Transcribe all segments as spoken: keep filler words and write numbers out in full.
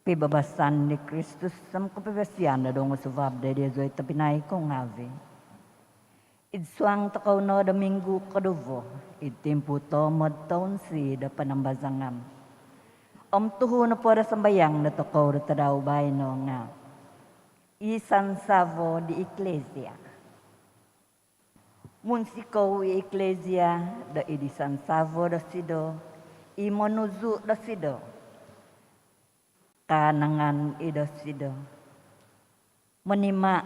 Pibabasan di Kristus om kopivosian do doungosuab do diozu i tobpinai kou ngaavi'. Id suang tokou no do minggu koduvo id timpu toomod toun C do panambazangan. Om tuhu nopo do sambayang dotokou do tadau baino nga' i sansavo di Eklesia. Munsikou i Eklesia do id i sansavo dosido, i monuzu' dosido, kaanangan i dosido, monima'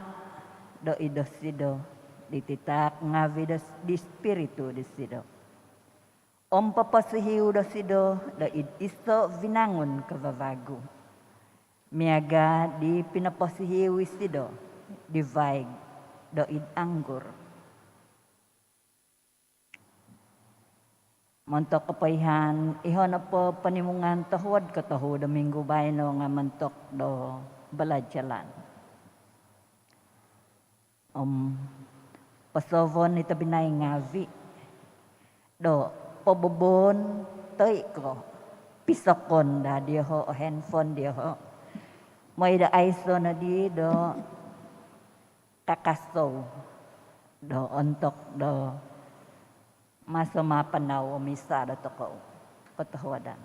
do id dosido diti taak ngaavi' do di Spiritu disido. Om poposihiu dosido do id iso' vinangun kavavagu, miaga' di pinoposihiu isido di vaig do id anggur. Montok kopoihaan, iho' nopo ponimungan tohuod kotohu do minggu baino nga' montok do balajalan. Om posoovon i tobpinai ngaavi' do poboboon toi ko' pisokon daa dioho' o handphone dioho', moi do aiso' nodi do kakasou do ontok do maso mapanau o misa dotokou. Kotohuadan.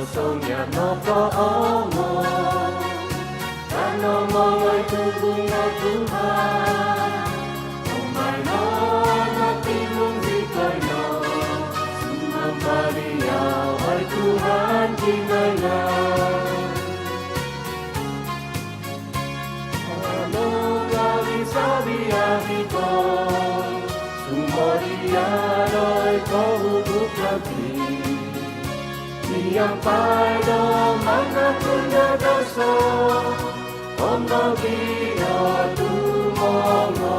Songian nopo oongou, kanou mongoi tubung no Tuhan. Om baino no timung zikoi no, sumamba Diau, oi Tuhan Kinoingan. Kanou ngaavi' savi-avi' ko sumodian oi kohubukan ti, miampai do mangakun do douso om nogi do tumongo.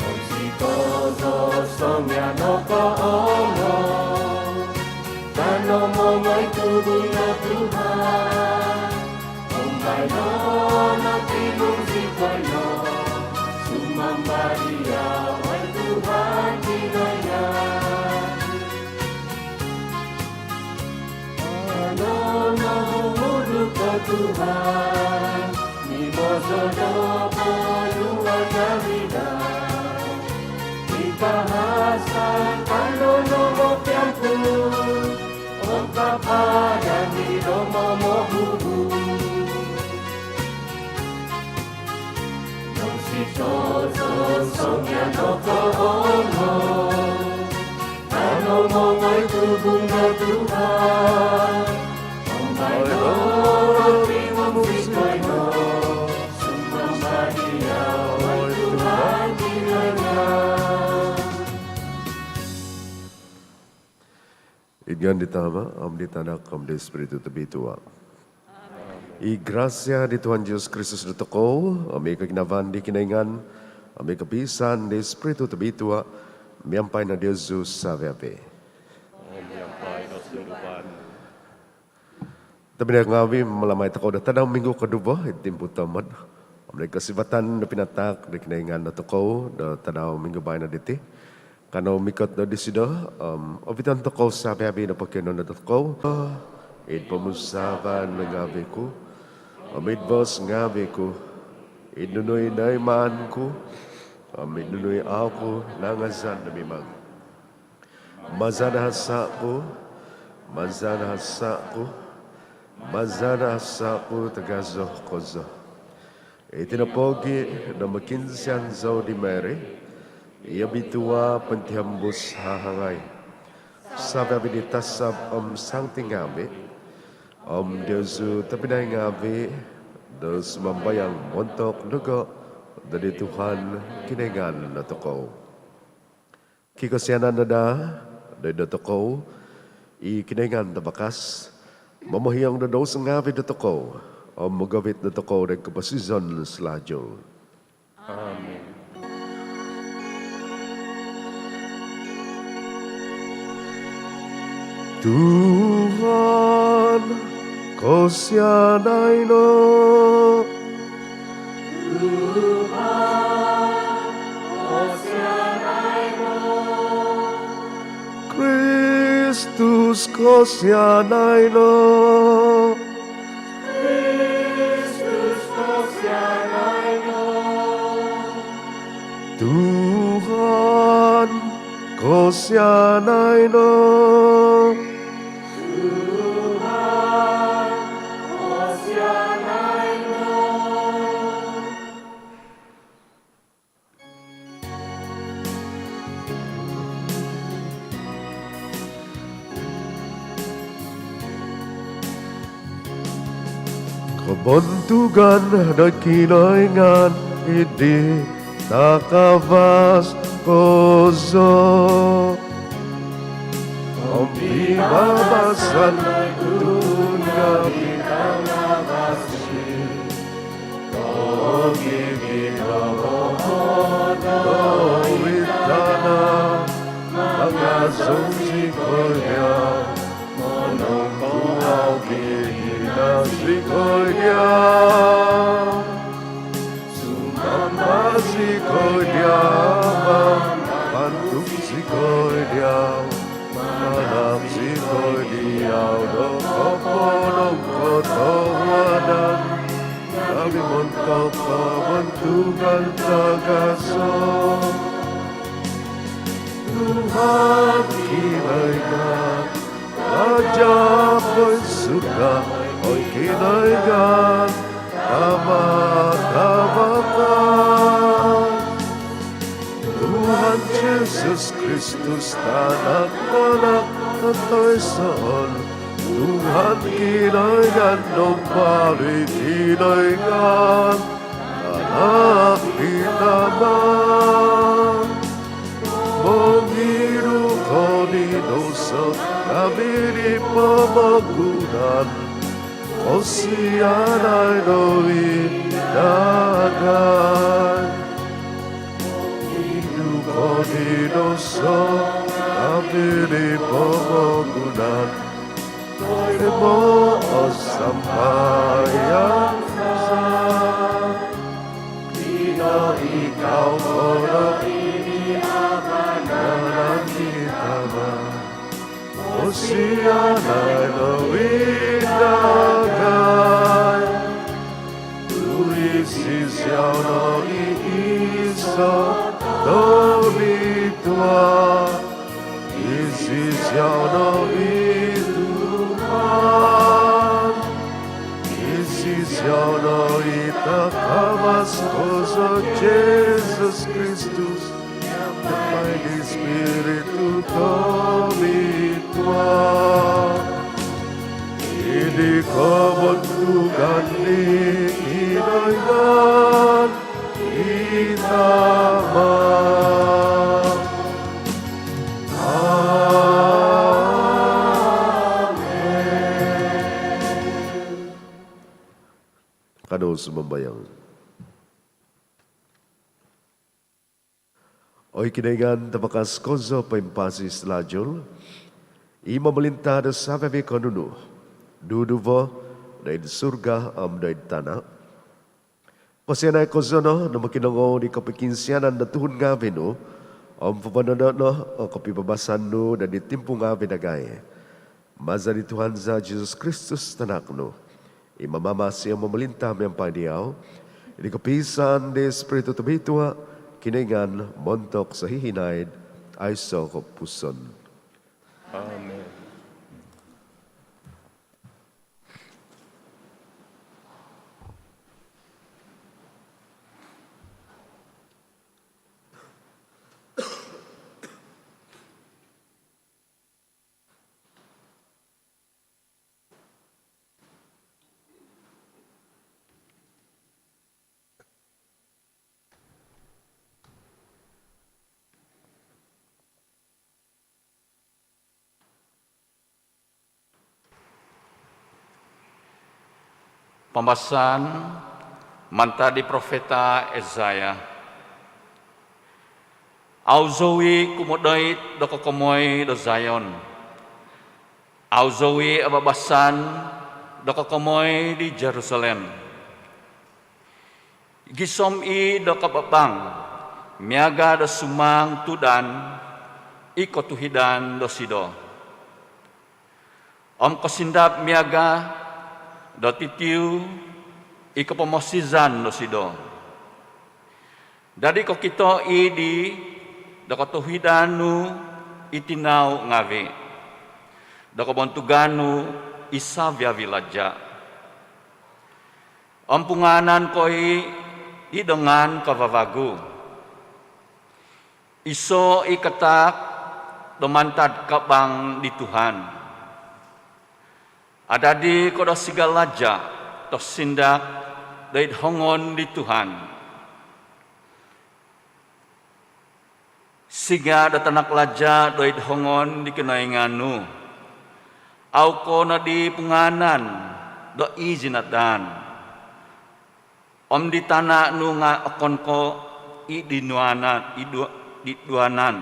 Om zikoi do songian nopo oongou, kanou mongoi tubung no Tuhan. Om baino no timung zikoi no, sumamba Diau, oi Tuhan Kinoingan. Kanou no huhuduk ko Tuhan, mimozo do ponuan ngaavi' dau. Id bahasa kanou no mokiampu, om kapadan di do momohubu. Om zikoi do songian nopo oongou, kanou mongoi tubung no Tuhan. Om baino no timung zikoi no, sumamba Diau, oi Tuhan Kinoingan. Id ngaan di Tama, om di Tanak, om di Spiritu Tobitua. I grasia di Tuhan Jesus Kristus dotokou, om i koginavaan di Kinoingan, om i kopiisaan di Spiritu Tobitua, miampai no diozu savi-avi'. Om miampai no sunduvan. Tobpinai ngaavi', mamalamai tokou do tadau minggu koduvo id timpu tomod. Om id kosivatan do pinataak di Kinoingan dotokou do tadau minggu baino diti, kanou mikot no disido, om oviton tokou savi-avi' do pokionuon dotokou. Id pomusaavan ngaavi' ku, om id boos ngaavi' ku, id nunu i noimaan ku, om id nunu i au' ku nangazan do mimang. Maza' do hasa' ku, maza' do hasa' ku, maza' do hasa' ku tagazo kozo. Iti nopogi' do mokiinsian zou di Mary i obitua pointihombus hahangai, savi-avi' di tasab om santi ngaavi', om diozu tobpinai ngaavi', do sumambayang montok dogo' doid Tuhan Kinoingan dotokou. Kikosianan no daa doid dotokou i Kinoingan Tavakas, momohiong do douso ngaavi' dotokou, om mogovit dotokou doid koposizon salajul. Amin. Tuhan, kosianai no. Tuhan, kosianai no. Kristus, kosianai no. Kristus, kosianai no. Tuhan, kosianai no. Tuhan, kosianai no. Kobontugan do Kinoingan id takavas kozo. Om pibabasan do tuhun ngaavi' takavas i, om i kinopoon do id tana', mangazou zikoi diau, monongkuvau kivaa zikoi diau. Sumamba zikoi diau, mamantuk zikoi diau, manahak zikoi diau do koponongkotohuadan ngaavi' montok kobontugan tagazo. Tuhan, Kinoingan Raja' poinsukang, oi Kinoingan Tama' tavakas. Tuhan Jesus Kristus, Tanak, Tanak toiso-iso, Tuhan Kinoingan do baino, Kinoingan Tanak di Tama'. Mongidu ko di douso ngaavi' di pomogunan, kosianai no i' dagai. Mongidu ko di douso ngaavi' di pomogunan, toimo' o sambayang za. Ino ikau ko no i' di vanan di Tama', kosianai no i' dagai. Tu' iziau no i' iso' tobitua', iziau no i' Tuhan, iziau no i' Takavas kozo, Jesus Kristus, miampai di Spiritu Tobitua', id kobontugan di Kinoingan i Tama'. Amen. Kanou sumambayang. Oi Kinoingan Tavakas kozo poimpasi salajul, i momolinta' do savi-avi' ko' nunu duduvo do id surga om do id tana', kosianai kozo no do mokinongou di kopokiinsianan do tuhun ngaavi' nu om poponodo' no o kopibabasan nu do id timpu ngaavi' dagai. Maza di Tuhan za Jesus Kristus Tanak nu, i mamamasi om momolinta' miampai diau, id kopiisaan di Spiritu Tobitua', Kinoingan montok sohihinaid aiso' kopupuson. Amen. Pambasaan mantad di profeta Isaiah. Au zou i' kumodoit do kokomoi do Zion. Au zou i' ababasan do kokomoi di Jerusalem. Gisom i' do kababang miaga' do sumang tuudan i kotuhidan dosido, om kosindap miaga' do titiu i kopomosizan dosido. Dadi kokito i' di do kotuhidan nu i tinau ngaavi', do kobontugan nu i savi-avi' laja'. Om pungaanan ko i' di do ngaan kavavagu, iso' i kataak do mantad kabang di Tuhan. Adadi ko do siga' laja' tosindak do id hongon di Tuhan, siga' do tanak laja' do id hongon di Kinoingan nu. Au ko nodi pungaanan do i zinadaan, om di tana' nu nga' okon ko i dinuanan, i du-, diduanan.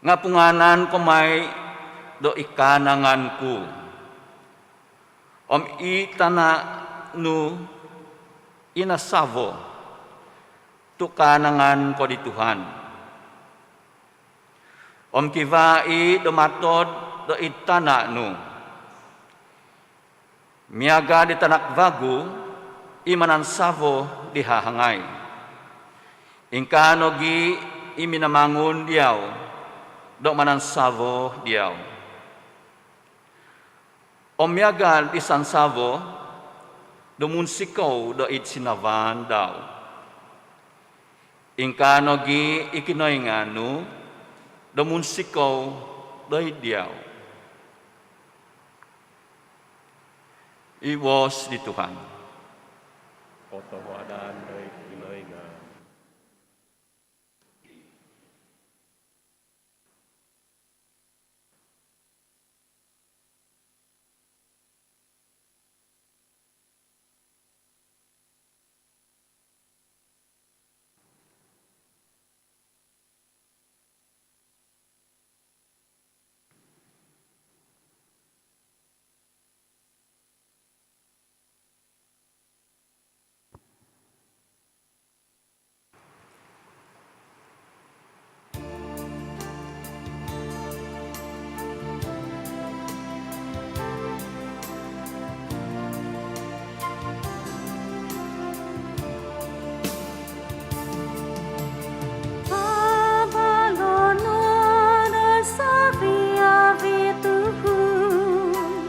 Nga' pungaanan ko mai do i kaanangan ku, om i tana' nu i nasavo tu' kaanangan ko di Tuhan. Om kivaa i' do matod do id tana' nu, miaga' di tanak vagu i manansavo di hahangai. Ingkaa nogi' i minamangun diau do manansavo diau, om miaga' di sansavo do munsikou do id sinavaan dau. Ingkaa nogi' i Kinoingan nu do munsikou do id diau. I boos di Tuhan. Kotohuadan doid Kinoingan. Pabalono' do savi-avi' tuhun,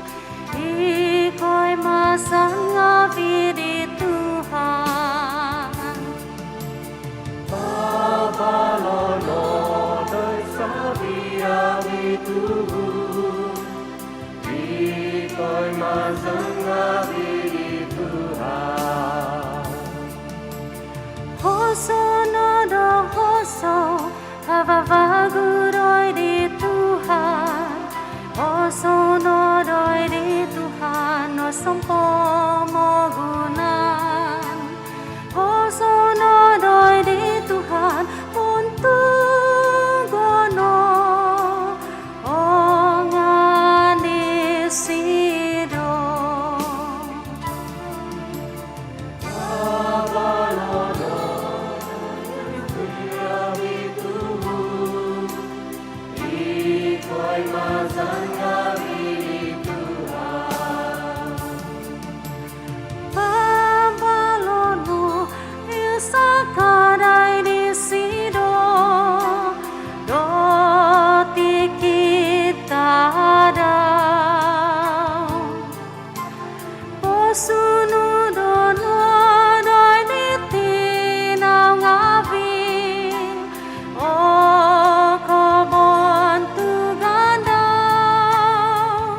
ikoi mazan ngavi' di Tuhan. Pabalono' do savi-avi' tuhun, ikoi mazan ngavi' di Tuhan. Hosonod do hoso, kavavagu doid di Tuhan. Hosonod doid di Tuhan o sompomogunan. Hosonod doid di Tuhan, bontugon no o ngaan disido. Pabalono' do savi-avi' tuhun, ikoi mazan ngavi' di Tuhan. Pabalono' i sakadai disido do tikid tadau. Posunudo' no doid di tinau ngavi' o kobontugan dau,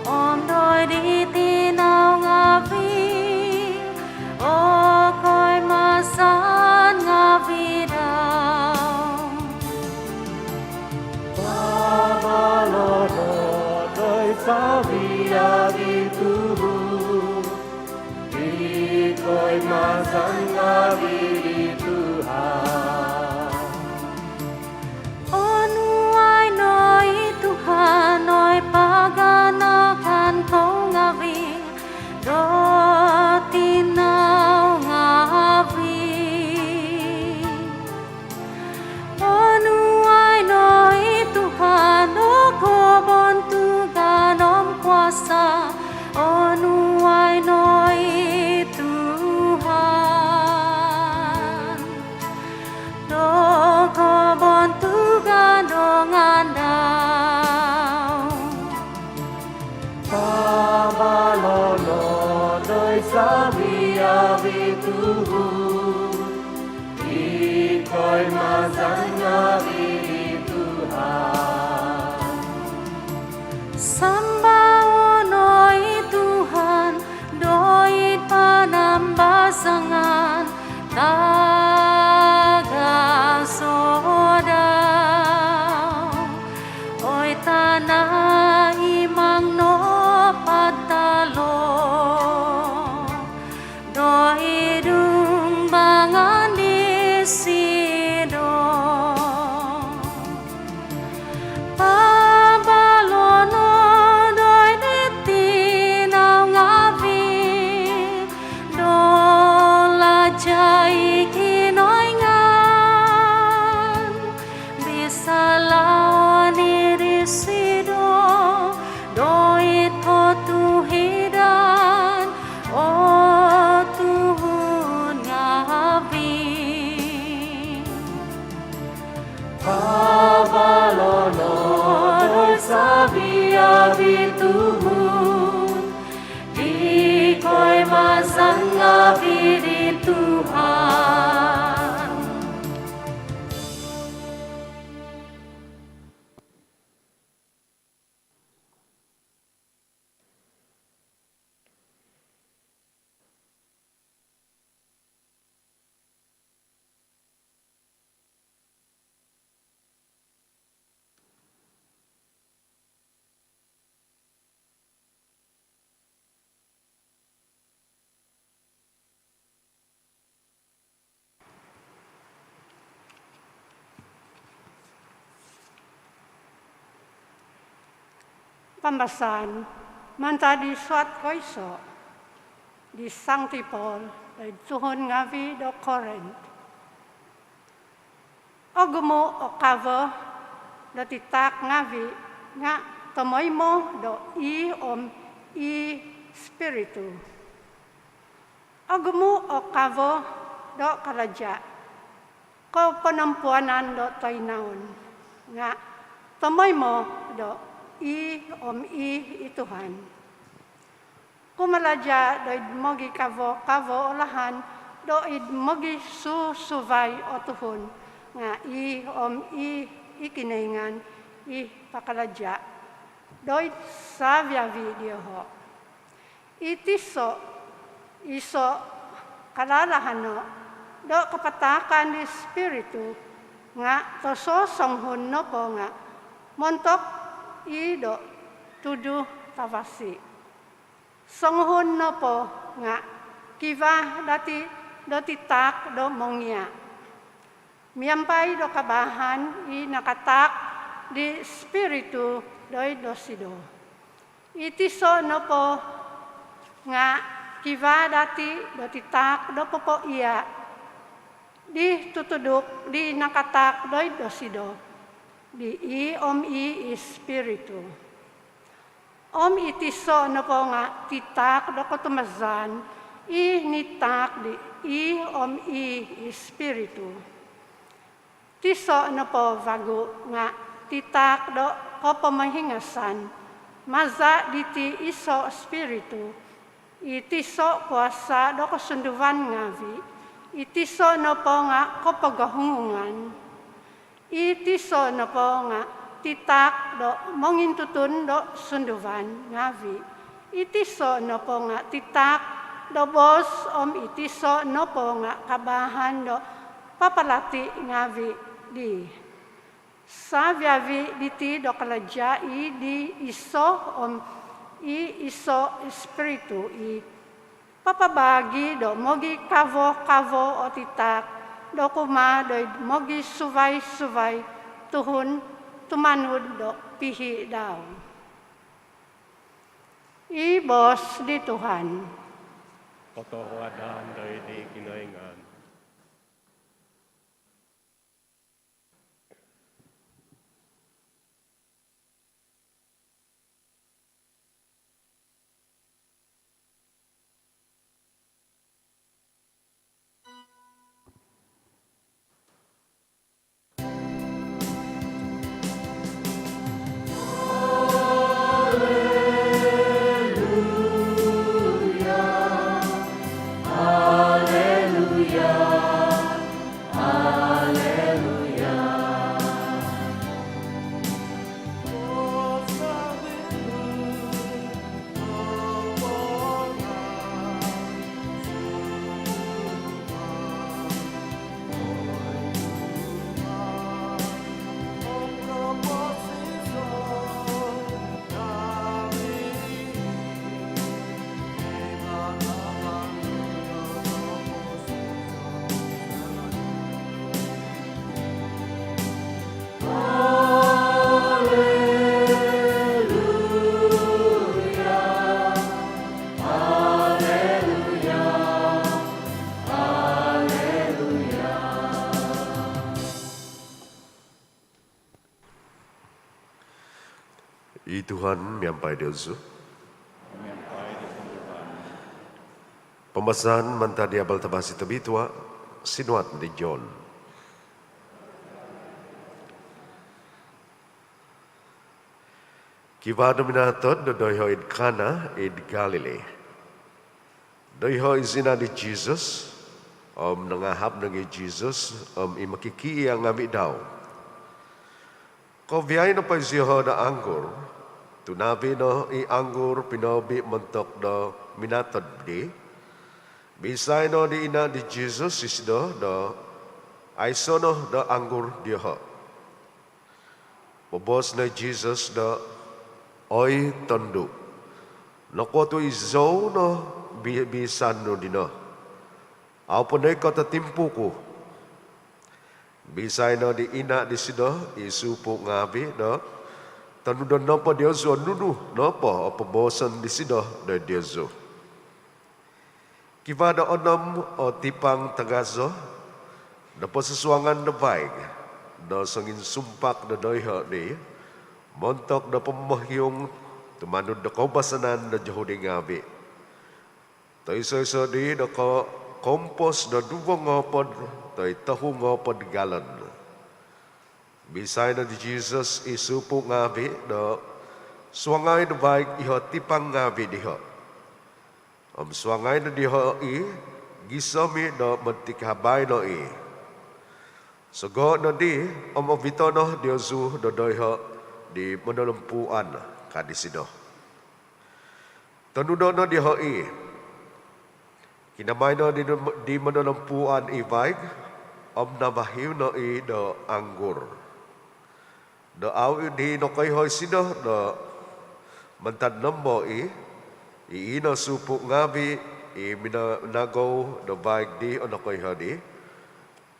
om doid di tinau ngavi' o koimazan ngavi' dau. Pabalono' do savi-avi' tuhun, ikoi mazan ngavi' di Tuhan. Onuai no i Tuhan o paganakan kou ngavi' do tinau ngavi'. Onuai no i Tuhan o kobontugan om kuasa'. Onuai no i Tuhan do kobontugan do ngaan dau. Pabalono' do savi-avi' tuhun, ikoi mazan ngavi' di Tuhan. Sambaon no i Tuhan doid panambazangan tagazo dau. Oi tana', imang no padtalo' doid dumbangan disido. Pabalono' doid di tinau ngavi' do laja' i Kinoingan. Bisalaon i' disido doid kotuhidan o tuhun ngavi'. Pabalono' Savi-avi tuhun di koimazan ngaavi di Tuhan. Pambasaan mantad di suat koiso di Sangti Paul doid tuhun ngaavi do Korint. Ogumu o kavo do titaak ngaavi nga tomoimo do ii om ii Spiritu. Ogumu o kavo do kalaja koponompuanan do toinaon nga tomoimo do ii om ii i Tuhan. Kumalaja doid mogikavo-kavo o lahan doid mogisuusuvai o tuhun nga ii om ii i Kinoingan i pakalaja doid savi-avi dioho. I tiso, iso kalalahano do kapataakan di Spiritu nga tososonguhun nopo nga montok i do tudu tavasi. Songuhun nopo nga kivaa dati do titaak do mongia miampai do kabaahan i nakataak di Spiritu doid dosido. I tiso nopo nga kivaa dati do titaak do popoia di tutuduk di nakataak doid dosido di ii om ii i Spiritu. Om i tiso nopo nga titaak do kotumbazaan i nitaak di ii om ii i Spiritu. Tiso nopo vagu nga titaak do kopomohingasan maza diti iso Spiritu. I tiso kuasa do kosunduvan ngaavi. I tiso nopo nga kopogohungungan. I tiso nopo nga titaak do mongintutun do sunduvan ngaavi. I tiso nopo nga titaak do boos om i tiso nopo nga kabaahan do papalati ngaavi dii. Savi-avi diti do kalaja i di iso om i iso Spiritu i papabaagi do mogikavo-kavo o titaak do kumaa doid mogisuvai-suvai tuhun tumanud do pihi dau. I boos di Tuhan. Kotohuadan doid di Kinoingan. I Tuhan miampai diozu. Pambasaan mantad di Abal Tavasi Tobitua sinuat di John. Kivaa do minatod do doiho' id Kana id Galili. Doiho' i zina' di Jisus, om nangahap nogi' i Jisus om i mokikiia' ngavi' dau. Koviai nopo i zioho' do anggur, tu' navi' no i anggur pinoobi' montok do minatod di, bisai no di ina' di Jisus isido do aiso' no do anggur dioho'. Poboos no i Jisus do, "Oi tondu', nokuo tu' izou no bi-, biisan nu dino? Au' po noikot o timpu ku." Bisai no di ina' disido i supu' ngavi' do, "Tonudon nopo diozu o nunu nopo o pobooson disido do diozu." Kivaa do onom o tipang tagazo do posusuangan do vaig do songinsumpak do doiho' di, montok do pomohiung tumanud do koubasanan do Yohudi ngavi'. Toiso-iso di do ko-, koumpos do duvo ngoopod toi tohu ngoopod galon. Bisai no di Jisus i supu' ngavi' do, "Suangai do vaig iho' tipang ngavi' diho'." Om suangai no diho' i', gisom i' do montikahabai no i'. "Sogoo' nodi om ovito' no diozu do doiho' di monolompuan," ka disido. Tonudo' no diho' i'. Kinamai no di, di monolompuan i vaig, om navahiu no i' do anggur. Do au' di nokoiho isido do mantad nombo i', i ino supu' ngavi' i minanagou do vaig di o nokoiho di,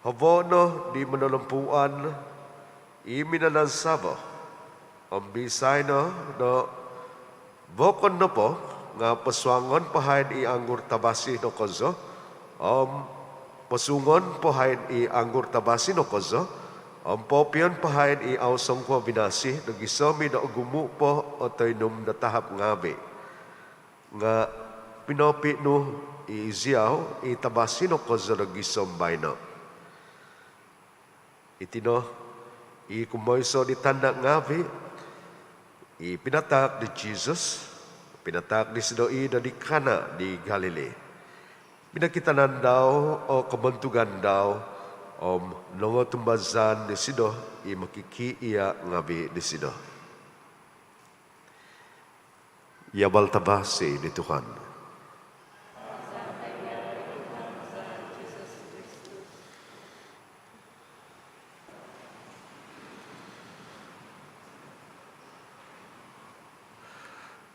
hoboo' no di monolompuan i minanansavo, om bisai no do, "Vokon nopo nga' posuangon po haid i anggur tavasi no kozo, om posuungon po haid i anggur tavasi no kozo, om poopion po haid i au' songkuo vinasi do gisom i' do ogumu' po o toinum do tahap ngavi'. Nga' pinoopi' nu i' iziau i tavasi no kozo do gisom baino'." Iti no i kumoiso' di tanda' ngavi' i pinataak di Jisus, pinataak disido i' do di Kana di Galili. Pinokitanan dau o kobontugan dau, om nongotumbazaan disido i mokikiia' ngavi' disido. I abal tavasi di Tuhan.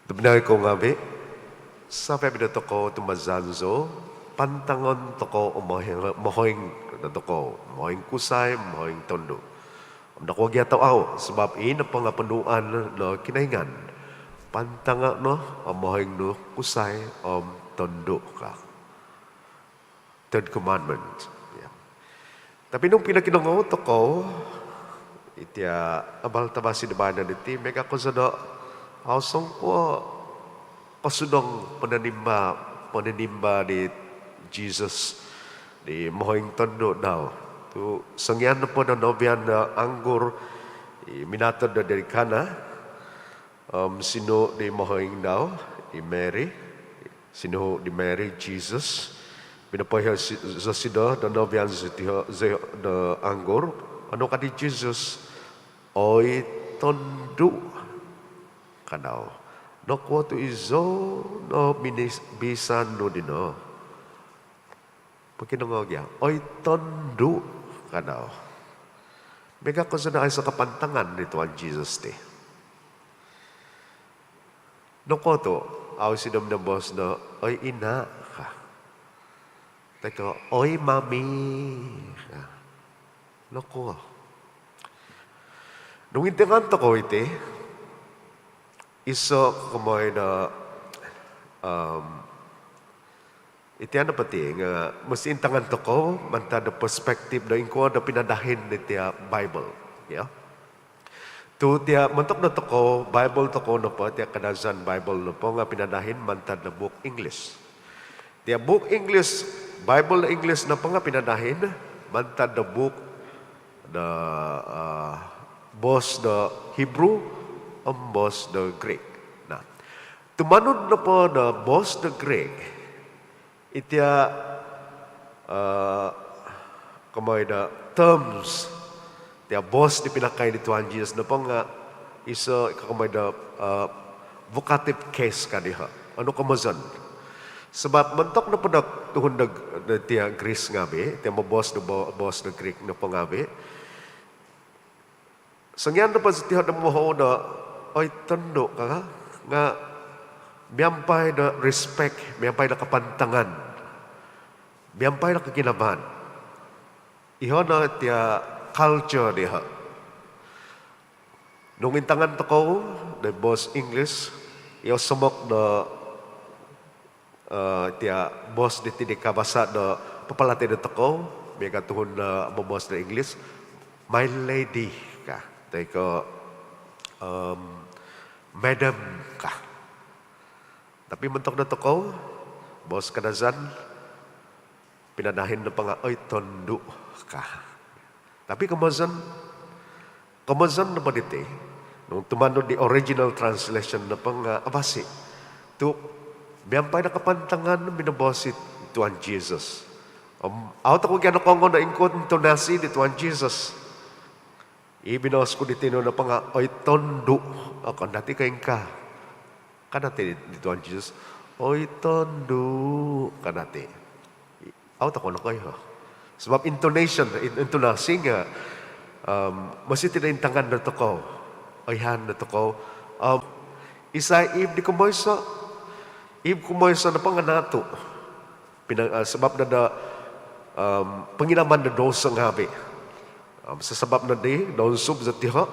Tobpinai kou ngavi', savi-avi' do tokou tumbazaan zou, pantangon tokou o mohoing, mohoing do tokou, mohoing kusai, mohoing tondu'. Om nokuo gia tau au', sabap i nopo nga' ponuuan do Kinoingan, "Pantanga' no o mohoing nu kusai om tondu'," ka. Third commandment. Ya. Tapi nung pinokinongou tokou itia' abal tavasi do baino diti, miaga' kozo do au' songkuo kosudong pononimba, pononimba di Jisus di mohoing tondu' dau. Tu' songian nopo do novian do anggur i minatod do di Kana, om sinuu' di mohoing dau i Mary, sinuu' di Mary Jisus, pinopoiho' si-, zosido do novian zosido, zosido do anggur, onu ka di Jisus, "Oi tondu'," ka dau, "nokuo tu' izou no binis-, biisan nu dino?" Pokinongou gia, "Oi tondu'," ka dau. Miaga' kozo do aiso kapantangan di Tuhan Jisus ti. "Nokuo tu' au' isido minoboos do, 'Oi ina','" ka, toi ko', "Oi mami," ka? Nokuo? Nung intangan tokou iti, iso' komoi do, om, iti ano poti nga' mesti intangan tokou mantad do perspektif do ingkuo do pinadahin di tia' Bible, ya. Tu' tia' montok do tokou, Bible tokou nopo, tia' Kadazan Bible nopo nga' pinadahin mantad do buuk English. Tia' buuk English, Bible do English nopo nga' pinadahin mantad do buuk do, ah, boos do Hebrew om boos do Greek. Nah, tumanud nopo do boos do Greek, itia, eh, komoi do terms, tia boos di pinakai di Tuhan Jesus nopo nga iso i kokomoi do, eh, vocative case ka diho. Onu komozon? Sabab montok nopo do tuhun do, do tia Greece ngavi, tia moboos do bo-, boos do Greek nopo ngavi, songian nopo dioho do momohou do, "Oi tondu," ka, nga miampai do respect, miampai do kapantangan, miampai do koginavaan. Iho no tia culture dioho. Nung intangan tokou do boos English, iho somok do, eh, tia boos diti di kabasa do papalati do tokou, miaga tuhun do moboos do English, "My lady," ka, toi ko, em, "Madam," ka. Tapi montok do tokou, boos Kadazan, pinadahin nopo nga, "Oi tondu," ka. Tapi komozon, komozon nopo diti, nung tumanud di original translation nopo nga avasi. Tu miampai do kapantangan minoboos i Tuhan Jesus. Om au tokou gia nokoongou do ingkuo intonasi di Tuhan Jesus. I binoos ku di tinu nopo nga, "Oi tondu," okon dati ko ingkaa. Ka dati di Tuhan Jesus, "Oi tondu," ka dati. Au tokou nokoiho. Sabab intonation, in-, intonasi nga, em, mositi do intangan do tokou, oihaan do tokou. Em, isai ib di kumoiso? Ib kumoiso nopo nga natu. Pina-, eh, sabab no do, em, ponginaman do douso ngavi. Em, sasabab nodi do unsub dioho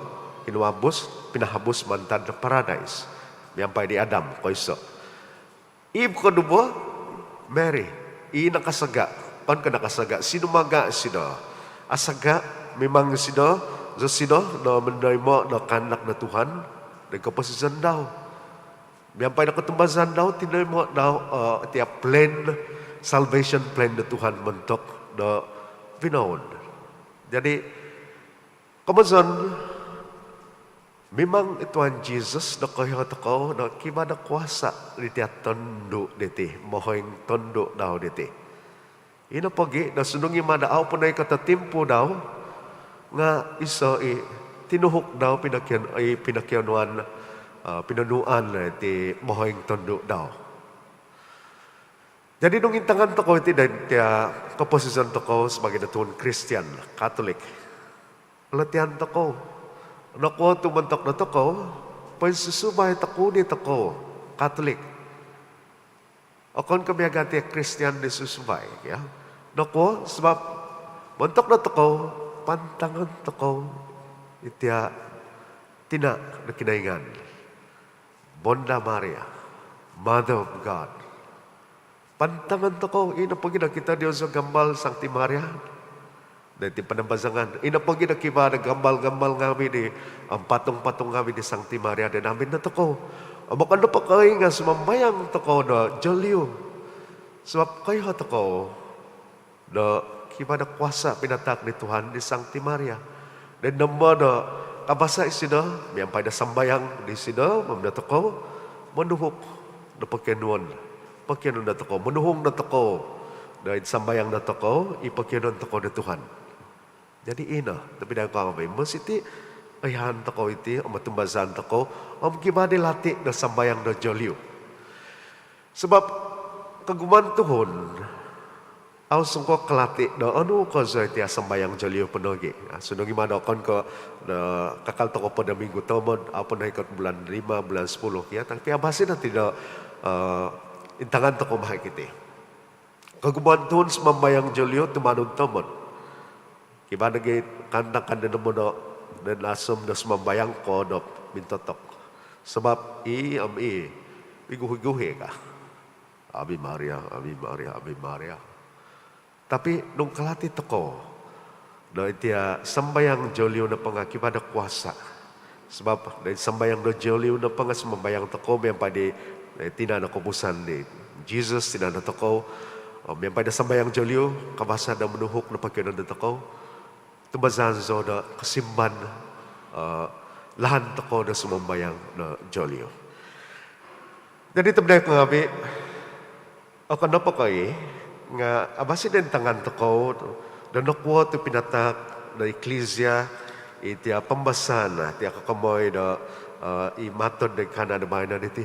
kinuabus, pinahabus mantad do paradise miampai di Adam koiso. Ib koduvo, Mary, i nakasaga. Okon ko nakasaga, sinumaga isido. Asaga mimang isido, disido do monoimo do kaandak do Tuhan do koposizon dau. Miampai do kotumbazaan dau, tinoimo dau, eh, tia plan, salvation plan do Tuhan montok do vinoun. Jadi, komozon, mimang i Tuhan Jesus do koiho tokou do kivaa do kuasa di tia tondu diti, mohoing tondu dau diti. Ino pogi do sundung i mada au po noikot o timpu dau, nga iso i tinuhuk dau pinokion-, i pinokionuan, eh, pinonuan ti mohoing tondu dau. Jadi nung intangan tokou iti doid tia koposizon tokou sabaagi do tuhun Kristian Katolik, lotian tokou. Nokuo tu montok do tokou, poinsusuvai tokou di tokou Katolik. Okon ko miaga tia Kristian di susuvai, ya. Nokuo, sabab montok do tokou, pantangon tokou itia tina do Kinoingan. Bonda Maria, Mother of God. Pantangon tokou, ino pogi do kito diozu gambal Sangti Maria doiti panambazangan. Ino pogi do kivaa do gambal-gambal ngavi di, om patung-patung ngavi di Sangti Maria doid hamin do tokou. Om okon nopo ko i nga sumambayang tokou do joliu. Sabab koiho tokou do kivaa do kuasa pinataak di Tuhan di Sangti Maria. Doid nombo do kabasa isido, miampai do sambayang disido, om do tokou, monuhuk do pokionuon. Pokionuon do tokou, monuhung do tokou doid sambayang do tokou, i pokionuon tokou do Tuhan. Jadi ino, tapi daa ko ngavi, mositi oihaan tokou iti, om otumbazaan tokou, om kivaa di lati do sambayang do joliu. Sabab kogumuan tuhun au songkuo kalati do onu kozo itia sambayang joliu po nogi. Ah, sundung i mada okon ko do kakal tokou po do minggu tomod, au po noikot bulan lima, bulan sepuluh kio, tapi avasi dati do, eh, intangan tokou vagu iti. Kogumuan tuhun sumambayang joliu tumanud tomod. Kivaa nogi kaandakan do nombo do, do nasom do sumambayang koodop mintotok. Sabab i, om i, miguhi-guhi ka. Ave Maria, Ave Maria, Ave Maria. Tapi nung kalati tokou do itia sambayang joliu nopo nga kivaa do kuasa. Sabab doid sambayang do joliu nopo nga sumambayang tokou miampai di, eh, tina no kopusan di Jesus, tina no tokou. Om miampai do sambayang joliu, kabasa do monuhuk do pokionuon do tokou. Tumbazaan zou do kosimban, eh, lahan tokou do sumambayang do joliu. Jadi tobpinai ngaavi', okon nopo ko' ii nga' avasi' do intangan tokou do nokuo tu pinataak do iklisia iti pambasaan, iti kokomoi do i matod do ingkaa no do baino diti.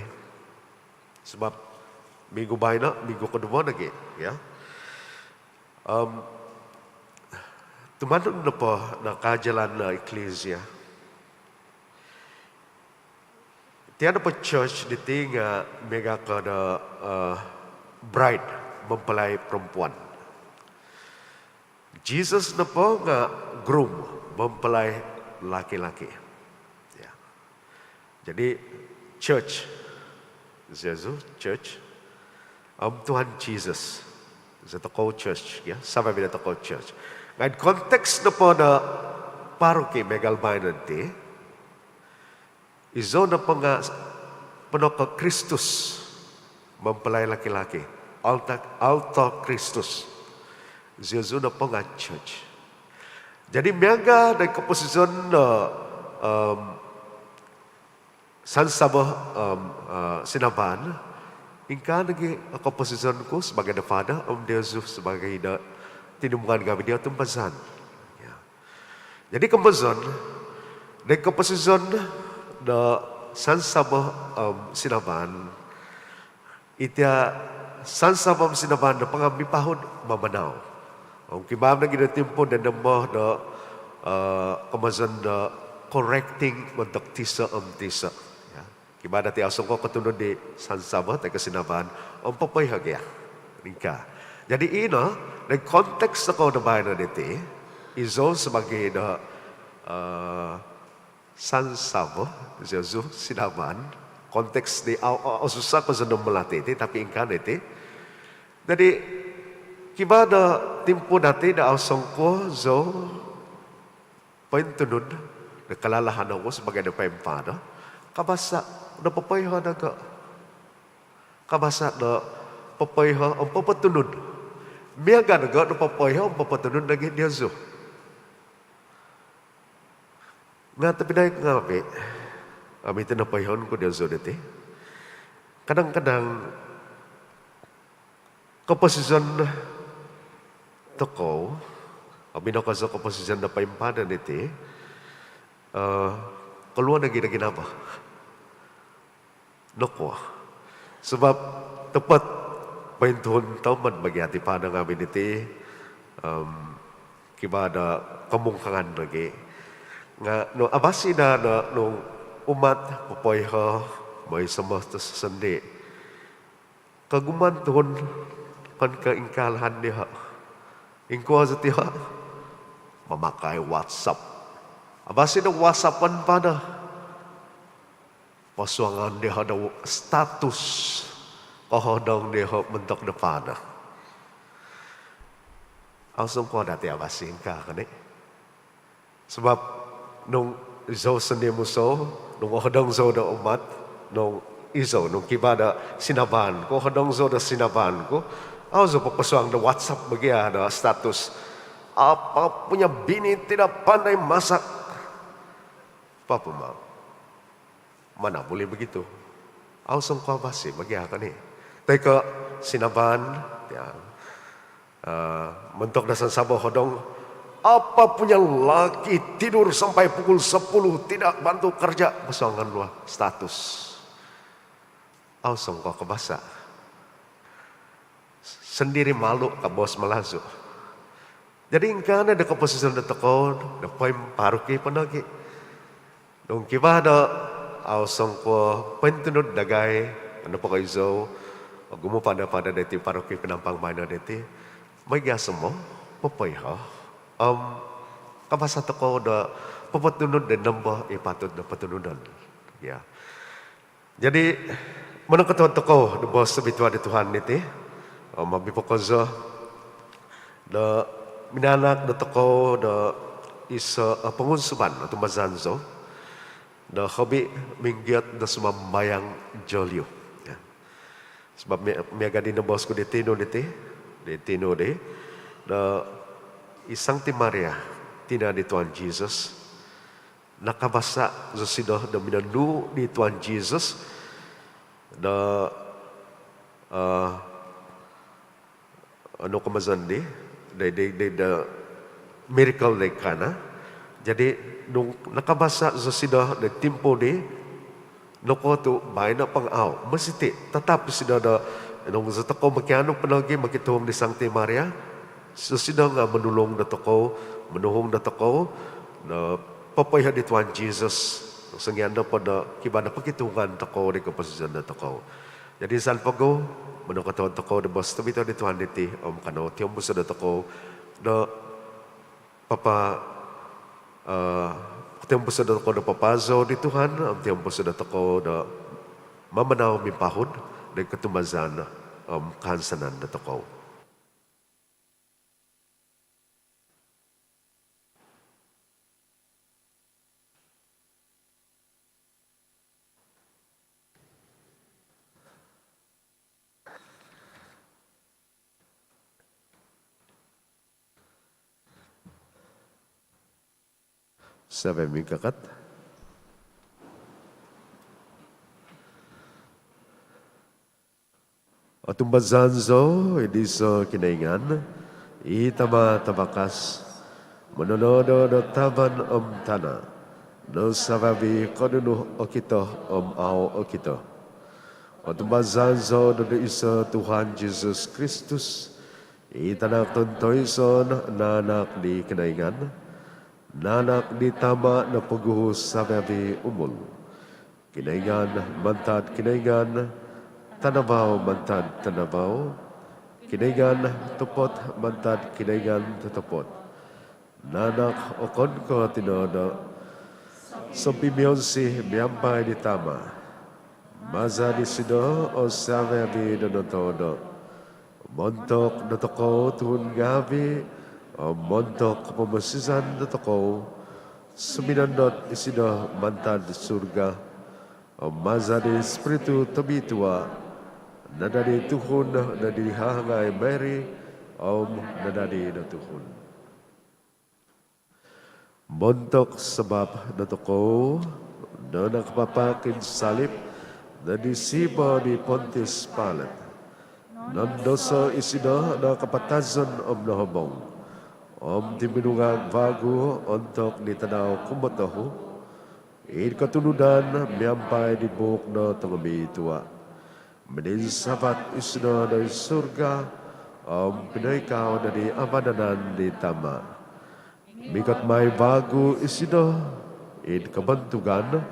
Sabap minggu baino, minggu koduvo nogi', ya. Om tumanud nopo do kaajalan do iklisia, tia nopo church diti nga' miaga ko do bride, mempelai perempuan. Jesus nopo nga' groom, mempelai laki-laki. Ya. Jadi church, Jesus, church, om Tuhan Jesus, zi tokou church, ya, sabap zi tokou church. Nga' id konteks nopo do paroki miaga baino diti, izou nopo nga' ponoko Kristus, mempelai laki-laki, altar, altar Kristus. Iziozu nopo nga' church. Jadi miaga do koposizon do sansavo om sinavaan, ingkaa nogi' koposizon ku sabaagi do father om diozu sabaagi do tinimungan ngaavi' di otumbazaan. Ya. Jadi komozon, di koposizon do sansavo om sinavaan, iti sansavo om sinavaan nopo nga' mipahud mamanau. Om kivaa nogi' do timpu do nombo do komozon do correcting montok tiso om tiso. Ya. Kivaa dati au songkuo kotunud di sansavo toi ko sinavaan om popoiho gia. Ingkaa. Jadi ino, di konteks tokou do baino diti, izou sabaagi do sansavo, iziozu sinavaan, konteks di au, au, au susah ko zou do mulati iti, tapi ingkaa no iti. Jadi kivaa do timpu dati do au songkuo zou pointunud do kalalahan oku sabaagi do paimpa do kabasa' do popoiho dogo'. Kabasa' do popoiho om popotunud. Miaga dogo' do popoiho om popotunud nogi' diozu. Nga' tobpinai ngaavi', om iti no poihoon ku diozu diti. Kadang-kadang koposizon tokou, om ino kozo koposizon do paimpa do diti, koluo nogi' do ginavo. Nokuo? Sabap topot pointuhun tomod bagi ati pado ngaavi' diti, om kivaa do komungkangan nogi'. Nga' nung avasi' daa do nung umat popoiho, moi somos do sosondii'. Kogumuan tuhun okon ko' ingkaa lahan dioho'. Ingkuo zi dioho'? Mamakai WhatsApp. Avasi' do WhatsApp-an pado, posuangon dioho' do status kohodong dioho' montok do pado. Au songkuo dati avasi' ingkaa koni'. Sabap nung izou sondii' musou, nung ohodong zou do umat, nung izou, nung kivaa do sinavaan ku, ohodong zou do sinavaan ku, au zou poposuang do WhatsApp bagi daa do status. Apa punya bini tidak pandai masak. Apa pun mau. Mana boleh begitu? Au songkuo avasi' bagi daa koni'. Toi ko' sinavaan, ya, montok do sansavo ohodong, apa punya laki tidur sampai pukul sepuluh, tidak bantu kerja, posuangon do status. Au songkuo kabasa'. Sendiri malu ka bos Malazu. Jadi ingkaa no do koposizon dotokou do poimparoki po nogi'. Nung kivaa do au songkuo pointunud dagai, nopo ko' izou, ogumu' pado-pado diti paroki Penampang baino diti, moi gia sombo popoiho om kabasa' tokou do popotunud do nombo i patut do potunudon. Ya. Jadi, monongkotoluod tokou do boos tobitua di Tuhan diti, om abi po kozo do minanahak dotokou do iso' o pongunsuban, otumbazaan zou, do hobi minggiot do sumambayang joliu. Ya. Sabap mi-, miaga di noboos ku di tinu diti, di tinu di, do i Sangti Maria, tina di Tuhan Jesus, nakabasa' zosido do minonuu' di Tuhan Jesus do, eh, onu komozon di, di, di, di, di miracle di Kana. Jadi, nung nakabasa' zosido di timpu di, nokuo tu' baino pangau, mositi' tatap isido do, nung zotokou mokianu po nogi' mokituhung di Sangti Maria, zosido nga' monulung dotokou, monuhung dotokou do popoiho' di Tuhan Jesus, songian nopo do kivaa do pokituhungan tokou di koposizon dotokou. Jadi, insan pogi, monokotohuod tokou do boos tobito' di Tuhan diti, om kanou tiombuso' dotokou do papa, eh, tiombuso' dotokou do papaazou di Tuhan, om tiombuso' dotokou do mamanau mimpahud di kotumbazaan om kahansanan dotokou. Savi-avi' mingkakat. Otumbazaan zou id iso' Kinoingan, i Tama' tavakas, mononodo' do tavan om tana', do savi-avi' ko' nunu okito om au' okito. Otumbazaan zou do iso' Tuhan Jesus Kristus, i Tanak tontoiso' naanak di Kinoingan, naanak di Tama' do poguhu' savi-avi' umul. Kinoingan mantad Kinoingan, tanavau mantad tanavau, Kinoingan totopot mantad Kinoingan totopot. Naanak okon ko' tinodo', sompimionsi miampai di Tama'. Maza' disido o savi-avi' do notodo'. Montok dotokou tuhun ngaavi' om montok pomosizan dotokou, suminondot isido mantad surga. Om maza' di Ispiritu Tobitua, nadadi tuhun do di hahangai Mary, om nadadi do tuhun. Montok sabap dotokou do nakapapak id salip do id siiba' di Pontius Pilate. Nondoso' isido do kapatazon om nohobong, om tuminungag vagu ontok di tadau kumotohu', id kotunudan miampai di buuk do tongobitua'. Mininsavat isido do id surga, om pinoikau do id vanan di Tama'. Mikot mai vagu isido id kobontugan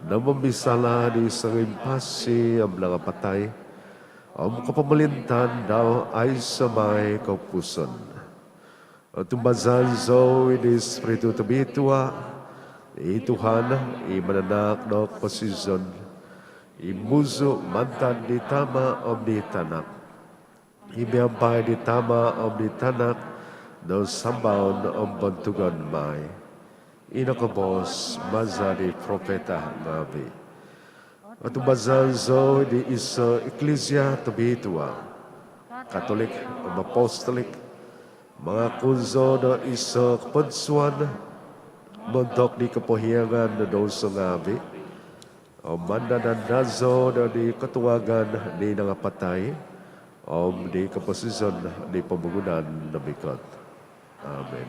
do momisala' di songimpasi om nangapatai, om kopomolintaan dau aiso' mai koupusan. Otumbazaan zou id Ispiritu Tobitua', i Tuhan, i mananahak do koposizon, i muzu' mantad di Tama' om di Tanak, i miampai di Tama' om di Tanak do sambaon om bontugon mai, i nokoboos maza' di propita ngaavi'. Otumbazaan zou id iso' iklisia tobitua', Katolik om Apostolik. Mangakun zou do iso' kopodsuan montok di kopohiangan do douso ngaavi'. Om mandad-andad zou do di kotungagan di nangapatai, om di koposizon di pomogunan do mikot. Amin.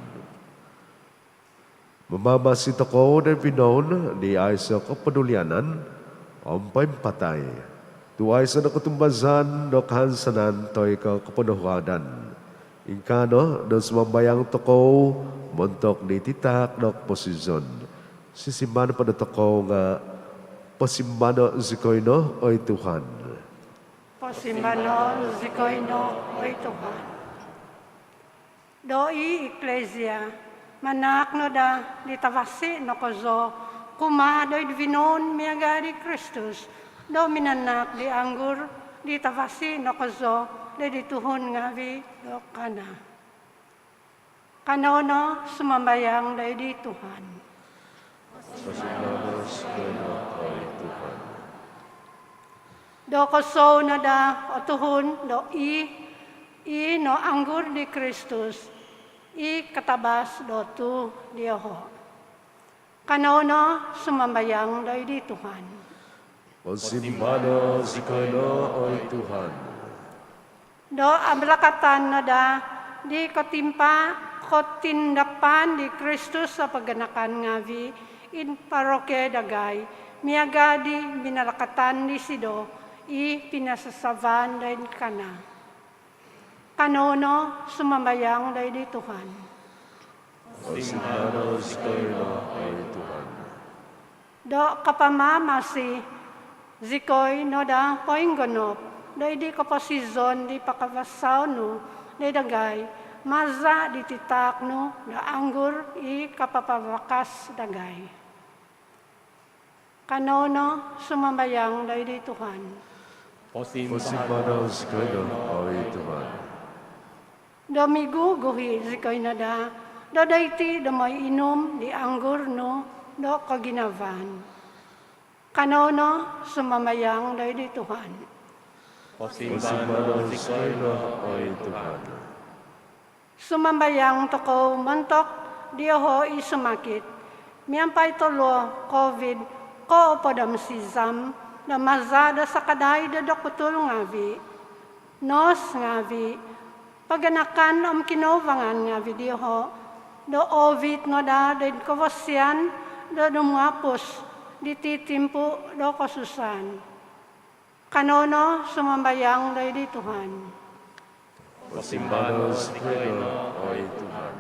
Mamamasi tokou do vinoun di aiso' kopodulianan om poimpatai, tu' aiso' no kotumbazaan do kahansanan toi ko' koponohuadan. Ingkaa no do sumambayang tokou montok di titaak do koposizon. Sisimbar nopo dotokou nga', posimbano' zikoi no, oi Tuhan. Posimbano' zikoi no, oi Tuhan. Do i iklisia manahak no daa di tavasi' no kozo kumaa do id vinoun miaga' di Kristus, do minanahak di anggur di tavasi' no kozo do id tuhun ngaavi' do Kana. Kanou no sumambayang do id Tuhan. Posimbano' zikoi no, oi Tuhan. Do kosou no daa o tuhun do i, i no anggur di Kristus, i katabas do tuu dioho'. Kanou no sumambayang doid di Tuhan. Posimbano' zikoi no, oi Tuhan. Do abalakatan no daa di kotimpa-, kotindapan di Kristus o paganakan ngaavi' id paroki dagai, miaga' di binalakatan disido i pinasasavan doid Kana. Kanou no sumambayang doid di Tuhan. Posimbano' zikoi no, oi Tuhan. Do kapamamasi zikoi no daa poinggonop doid di koposizon di pakavasau nu doid dagai, maza' di titaak nu do anggur i kapapavakas dagai. Kanou no sumambayang doid di Tuhan. Posimbano' zikoi no, oi Tuhan. Do miguguhi' zikoi no daa do doiti do mooi inum di anggur nu do koginavaan. Kanou no sumambayang doid di Tuhan. Posimbano' zikoi no, oi Tuhan. Sumambayang tokou montok dioho' i sumakit miampai toluo' Covid koopod om sizam do maza' do sakadai do dokutul ngaavi', nos ngaavi', paganakan om kinouvangan ngaavi' dioho' do oovit no daa doid kavasian do dumuapus diti timpu do kosusaan. Kanou no sumambayang doid di Tuhan. Posimbano' zikoi no, oi Tuhan.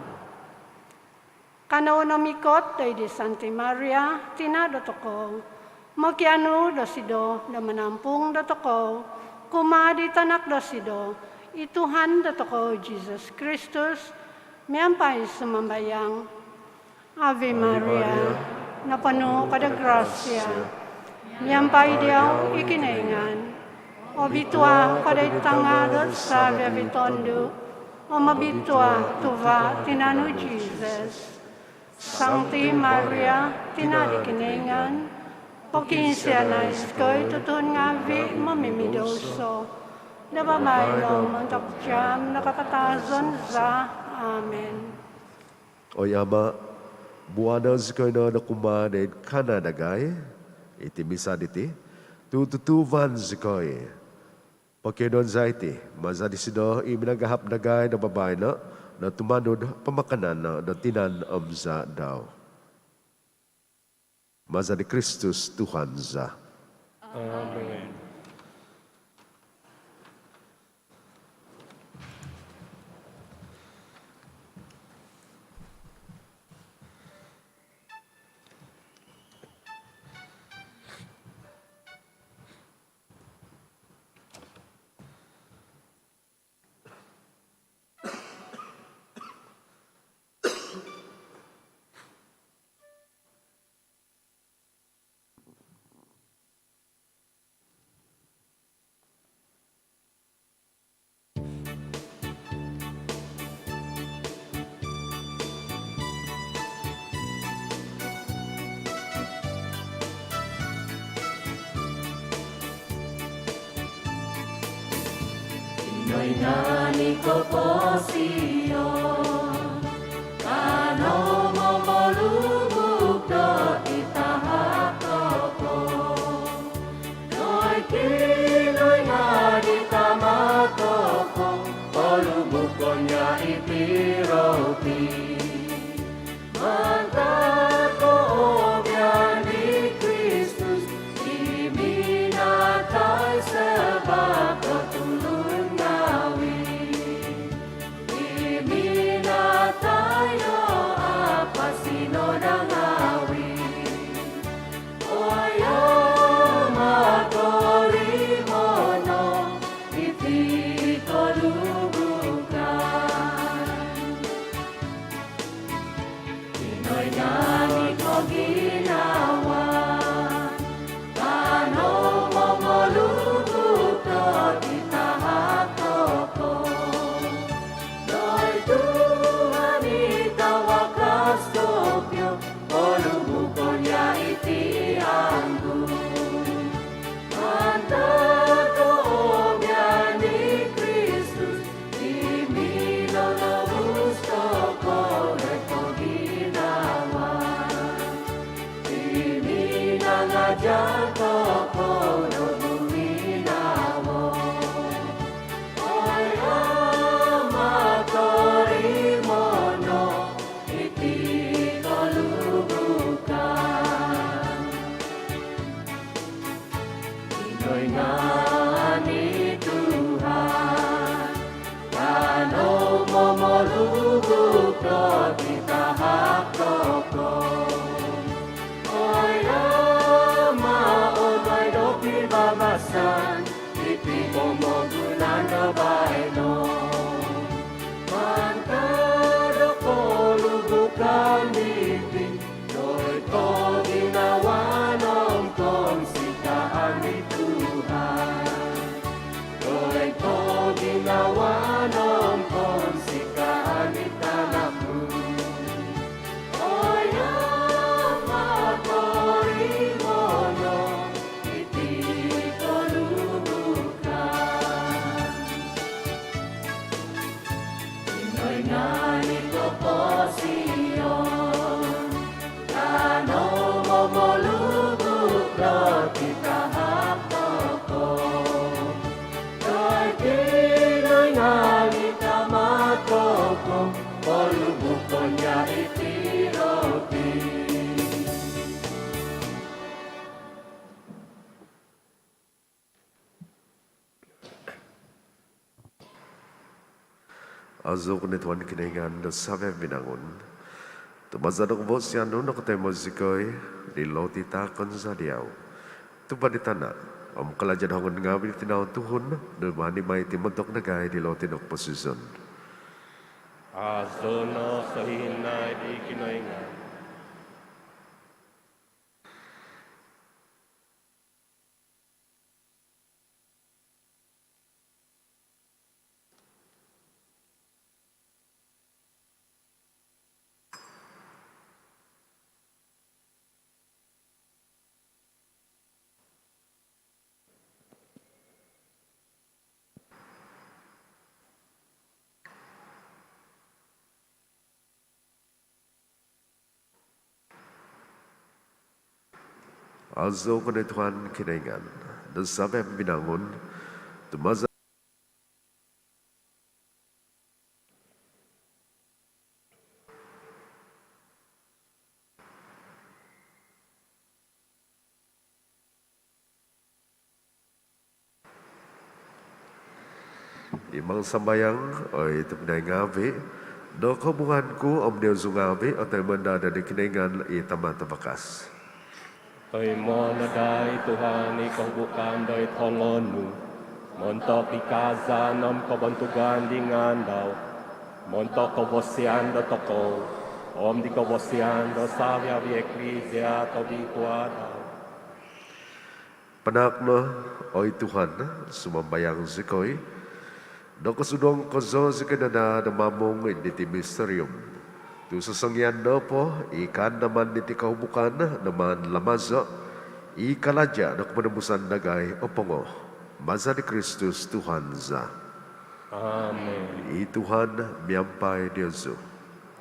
Kanou no mikot doid di Santi Maria, tina' dotokou, mokianu dosido do manampung dotokou kumaa di tanak dosido, i Tuhan dotokou Jisus Kristus, miampai sumambayang. Ave Maria, noponu' ko do grasia, miampai diau i Kinoingan. Obitua' ko doid tanga' do savi-avi' tondu', om obitua' tuva' tinan nu Jisus. Santi Maria, tina' di Kinoingan, pokiinsianai zikoi tutuhun ngaavi' momimidouso, do babaino om ontok jaam do kapatazon za. Amin. Oi Ama', buano' zikoi no do kumaa doid Kana dagai, iti misa diti, tu' tutuuvan zikoi. Pokionuon za iti maza' disido i minagahap dagai do babaino do tumanud pamakanan do tinan om zaa' dau. Maza' di Kristus Tuhan za. Amin. Ino i ngaan i koposion, kanou momolubuk do titahak tokou. Noi Kinoingan i Tama tokou, polubukon ia iti roti. Mantad koobian di Kristus, i minatai sabap do tulun ngawi'. I mi- Ajar tokou do guminavo. Oi Ama, torimoon no iti kolubukan. Kinoingan i Tuhan, kanou momolubuk do titahak tokou. Oi Ama, omoi do pibabasan iti pomogunan do baino. Mantad do kolubukan diti, doid koginavaan om kounsikaan di Tuhan. Doid koginavaan om kounsikaan di Tanak nu. Oi Ama, torimoon no iti kolubukan. Kinoingan id koposion, kanou momolubuk do titahak tokou. Doid Kinoingan i Tama tokou, polubukon no iti roti. Azoon ko no Tuhan Kinoingan do savi-avi binangun. Tu maza do kavasian nu nokotoimo zikoi di loti taakon za diau, tuva' di tana' om kalaja do hongon ngaavi' di tinau tuhun, do maani mai iti montok dagai di loti do koposizon. Azoon no sohihinaid i Kinoingan. Azoon ko no Tuhan Kinoingan do savi-avi binangun. Tu maza Imang sambayang, oi tobpinai ngaavi', do kohubukan ku om diozu ngaavi' otoimo no daa di Kinoingan i Tama Tavakas. Toimo no daa i Tuhan i kohubukan doid hongon nu, montok di kaazaan om kobontugan di ngaan dau, montok kavasian dotokou om di kavasian do savi-avi iklisia tobitua dau. Panaak no, oi Tuhan, sumambayang zikoi, do kosudong kozo zikoi no daa do mamung id diti misterium, tu sosongian nopo i kaandaman diti kohubukan do maan lamazo' i kalaja' do koponobusan dagai opongo. Maza di Kristus Tuhan za. Amin. I Tuhan miampai diozu.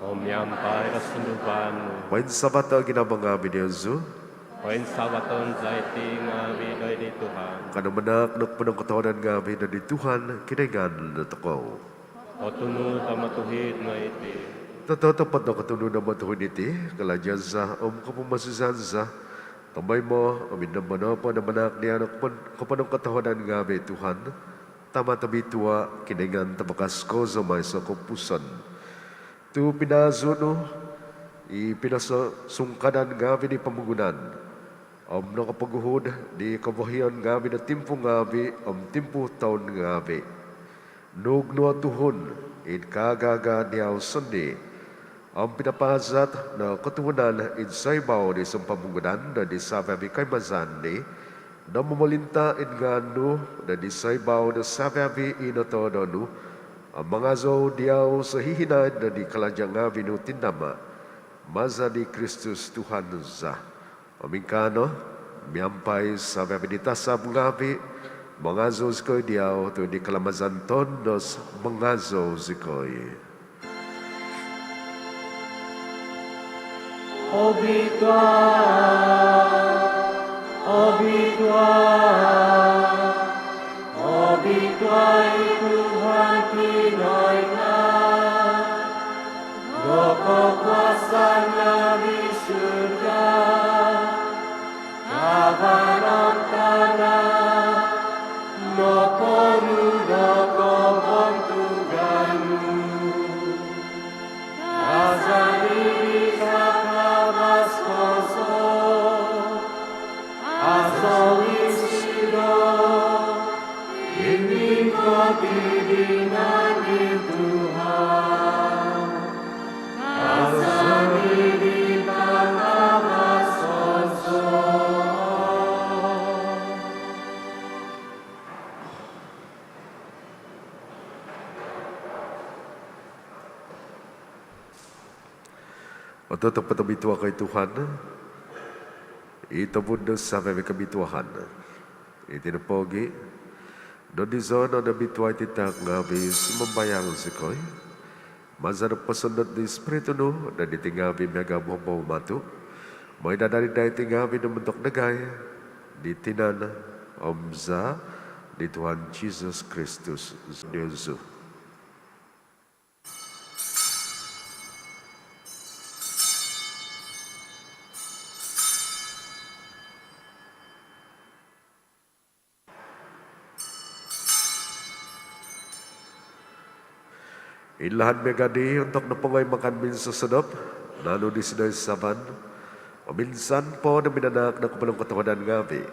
Om miampai do sunduvan nu. Poinsavato' ginavo ngaavi' diozu. Poinsavaton za iti ngaavi' doid di Tuhan. Kanou manaak do koponongkotohuadan ngaavi' doid di Tuhan Kinoingan dotokou. Kotunud om otuhid no iti. Tototopot no kotunud om otuhid iti, kalaja' za om kopomosizan za, tomoimo om id nombo nopo do manaak dia' do kopon- koponongkotohuadan ngaavi', Tuhan, Tama tobitua', Kinoingan tavakas kozo om aiso' koupusan. Tu pinaazu' nu i pinososungkadan ngaavi' di pomogunan om nokopoguhud di kovohian ngaavi' do timpu ngaavi' om timpu toun ngaavi'. Nuug nu o tuhun id kaaga-aga' diau sondii' om pinapaazat do kotuhunan id soibau di sompomogunan do di savi-avi koimazan dii, do momolinta' id ngaan nu do di soibau do savi-avi i notoodo' nu, om mangazou diau sohihinaid do di kalaja' ngaavi' nu tindama'. Maza di Kristus Tuhan za. Om ingkaa no, miampai savi-avi di tasab ngaavi', mangazou zikoi diau tu' di kalamazan tondos mangazou zikoi. Obitua', Obitua, obitua i Tuhan Kinoingan do kokuasaan ngaavi'. Surga tavan om tana' noponu' do kobontugan nu. Azani di takavas kozo, azali isido i mingkotidingan di Tuhan. Azani di takavas kozo. Ototopot obitua ko oi Tuhan, i tobun do savi-avi' kobituaan. Iti nopogi', do dizo no do obitua iti taak ngaavi', sumambayang zikoi, maza do posondot di Spiritu nu do diti ngaavi' miaga' bohobou matu', moi do adadi daa iti ngaavi' do montok dagai di tinan om zaa' di Tuhan Jisus Kristus diozu. Inlahan miaga' dii, ontok nopongo i makan minsosodop, naanu disido i sasaban om insan po do minanaak do koponongkotohuadan ngaavi',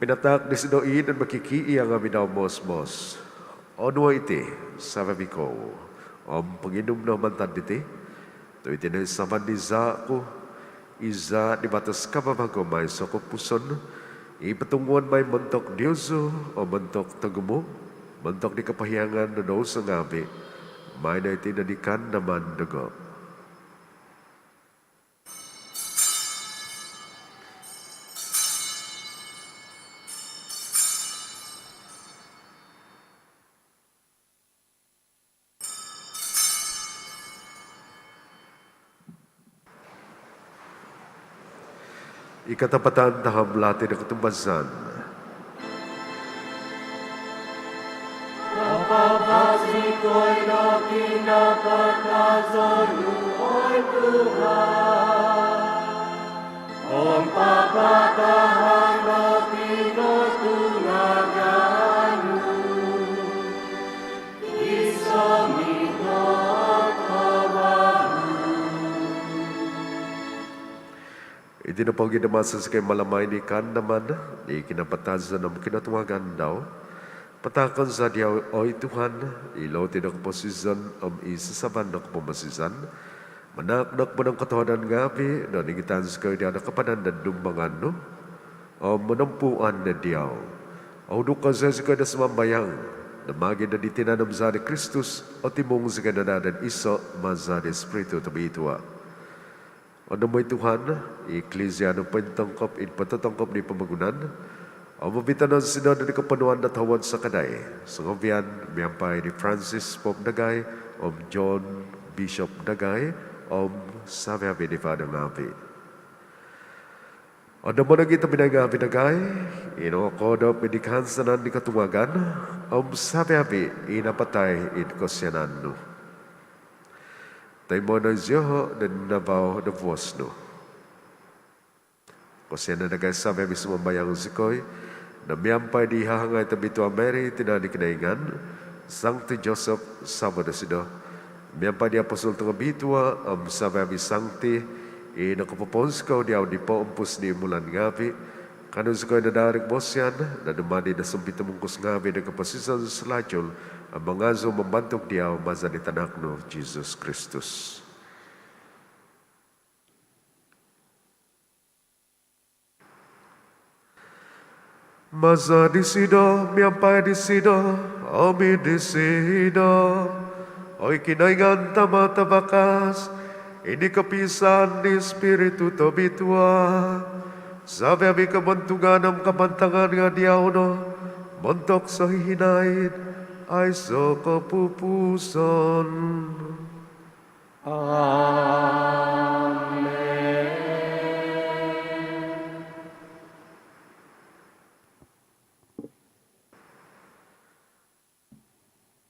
pinataak disido i' do mokikiia' ngaavi' dau moos-moos. Onuo' iti savi-avi' kou om ponginum no mantad diti, tu' iti no i sasaban di zaa' ku, i zaa' di batos kavavagu om aiso' kopupuson, i potunguon mai montok diozu om montok togumu', montok di kopohiangan do douso ngaavi'. Maai no iti do di kaandaman dogo'. I katapatan taham lati do kotumbazaan. Papabasi koi do kinapatazon nu, oi Tuhan, om papatahan do kinotungagan nu. Iti nopogi' do maso zikoi malamai di kaandaman di kinapatazon om kinotungagan dau, pataakon za diau, oi Tuhan, i loti do koposizon om i sasaban do kopomosizan, manaak do koponongkotohuadan ngaavi', do ningitan zikoi diau do kapadan do dumbangan nu om monompuan diau. Ohuduk kozo zikoi do sumambayang do maagi' do di tinan om zaa' di Kristus, otimung zikoi no daa do iso' maza di Spiritu Tobitua. Ondomo' oi Tuhan i Iklisia nu pointongkop id pototongkop di pomogunan om ovito' no dosido do di koponuan do tohuod sakadai songovian, miampai di Francis Pope dagai om John Bishop dagai om savi-avi' di fada ngaavi'. Ondomo' nogi' tobpinai ngaavi' dagai i nongokoodop id kahansanan di kotungagan om savi-avi' i napatai id kosianan nu. Toimo' no zioho' do id navau do vuos nu. Kosianai dagai savi-avi', sumambayang zikoi, do miampai di hahangai tobitua Mary, tina' di Kinoingan, Sangti Joseph, savo dosido, miampai di apostol tongobitua om savi-avi' sangti i nokopopounsikou diau di poompus di umulan ngaavi', kaanu zikoi no daa do kobosian do dumadi do sompitumungkus ngaavi' do koposizon salajul om mangazou mambantug diau maza di tanak nu Jesus Kristus. Maza disido, miampai disido, om id disido, oi Kinoingan Tama' tavakas, id kopiisaan di Spiritu Tobitua, savi-avi' kobontugan om kabantangan nga' diau no, montok sohihinaid aiso' kopupuson. Amen.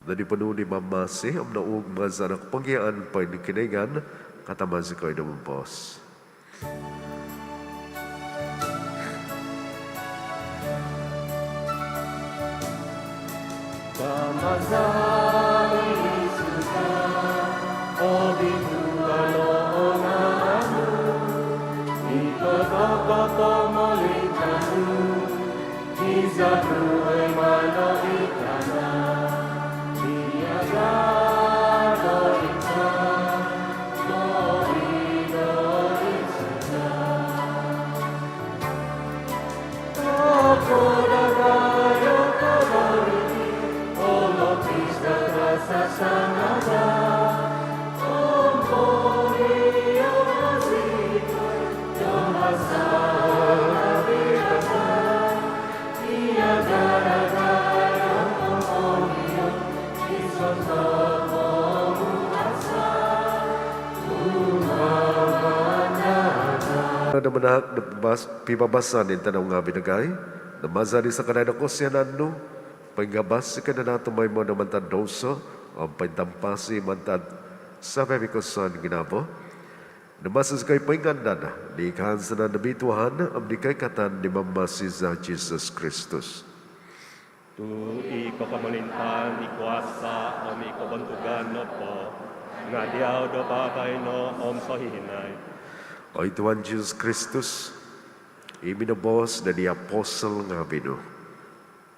Nodi ponuu di Mamasi om nouhug maza' do kopongiaan poinkinoingan, kaanu zikoi do momoos. Tama za i id surga, obituanan o ngaan nu, ikot o pomolintaan nu, hizab nu oi mantad id tana', miaga do id sambayang do id surga. Ino do manahak do pibas-, pibabasan intanau ngaavi' dagai, do maza' di sakadai do kosianan nu, poingabas zikoi no daa tumoimo do mantad douso, om pointampasi mantad savi-avi' kosusaan ginavo, do maso zikoi poingandad di kahansanan do bituahan, om di koikatan di Mamasi za Jesus Kristus. Tu i kopomolintaan, i kuasa om i kobontugan nopo nga diau do baino om sohihinaid. Oi Tuhan Jesus Kristus, i minoboos doid di apostol ngaavi' nu,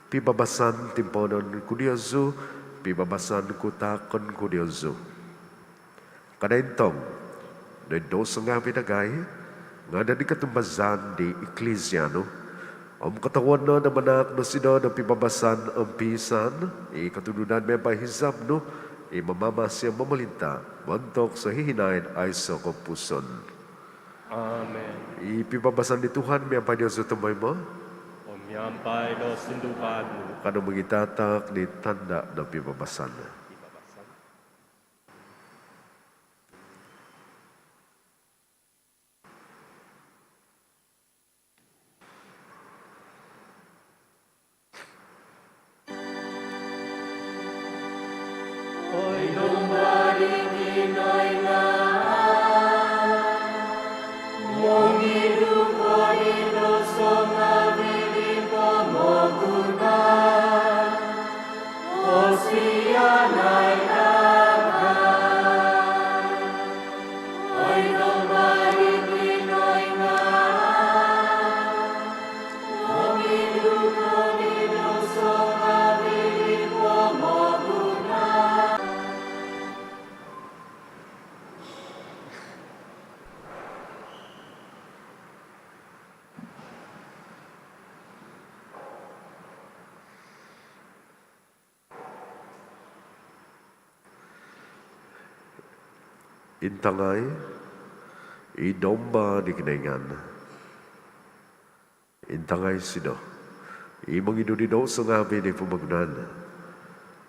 pibabasan timpoonon ku diozu, pibabasan ku taakon ku diozu. Kada intong doid douso ngaavi' dagai, nga doid di kotumbazaan di Iklisia nu. Om kotohuod no do manahak dosido do pibabasan om piisaan, i kotunudan miampai hizab nu, i mamamasi om momolinta montok sohihinaid aiso kopupuson. Amen. I pibabasan di Tuhan miampai diozu tumoimo. Om miampai do sunduvan nu. Kanou mongitataak di tanda do pibabasan. Oi Domba di Kinoingan, mongidu ko di douso ngaavi' di pomogunan. Kosianai dagai. Oi Domba di Kinoingan, mongidu ko di douso ngaavi' di pomogunan. Intangai i Domba di Kinoingan. Intangai Isido i mongidu di douso ngaavi' di pomogunan.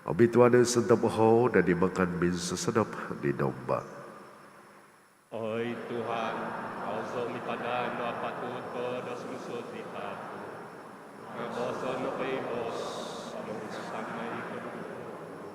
Obituanan sontob ohou do di makan minsosodop di Domba. Oi Tuhan, au zou mipadan do apatut ko do sumuang id hamin ku, nga booson no po i boos om ongosuabon no i koduduvo ku.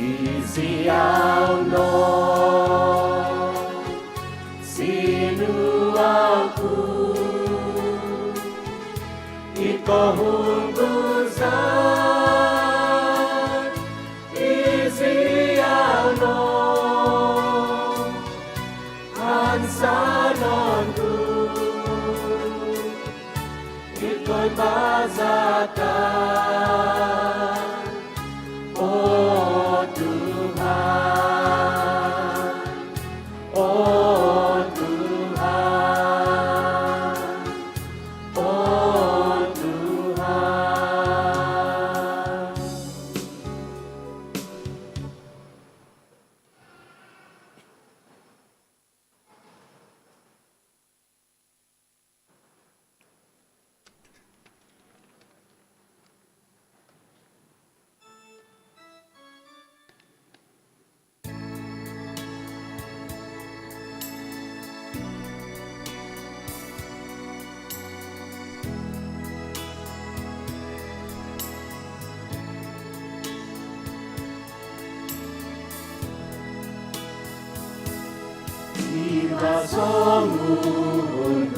Isiau no sinuau ku, i kohungkuzan, isiau no hansanon ku, i koimbazatan, o Tuhan, o Tuhan, o Tuhan. Iba songuhun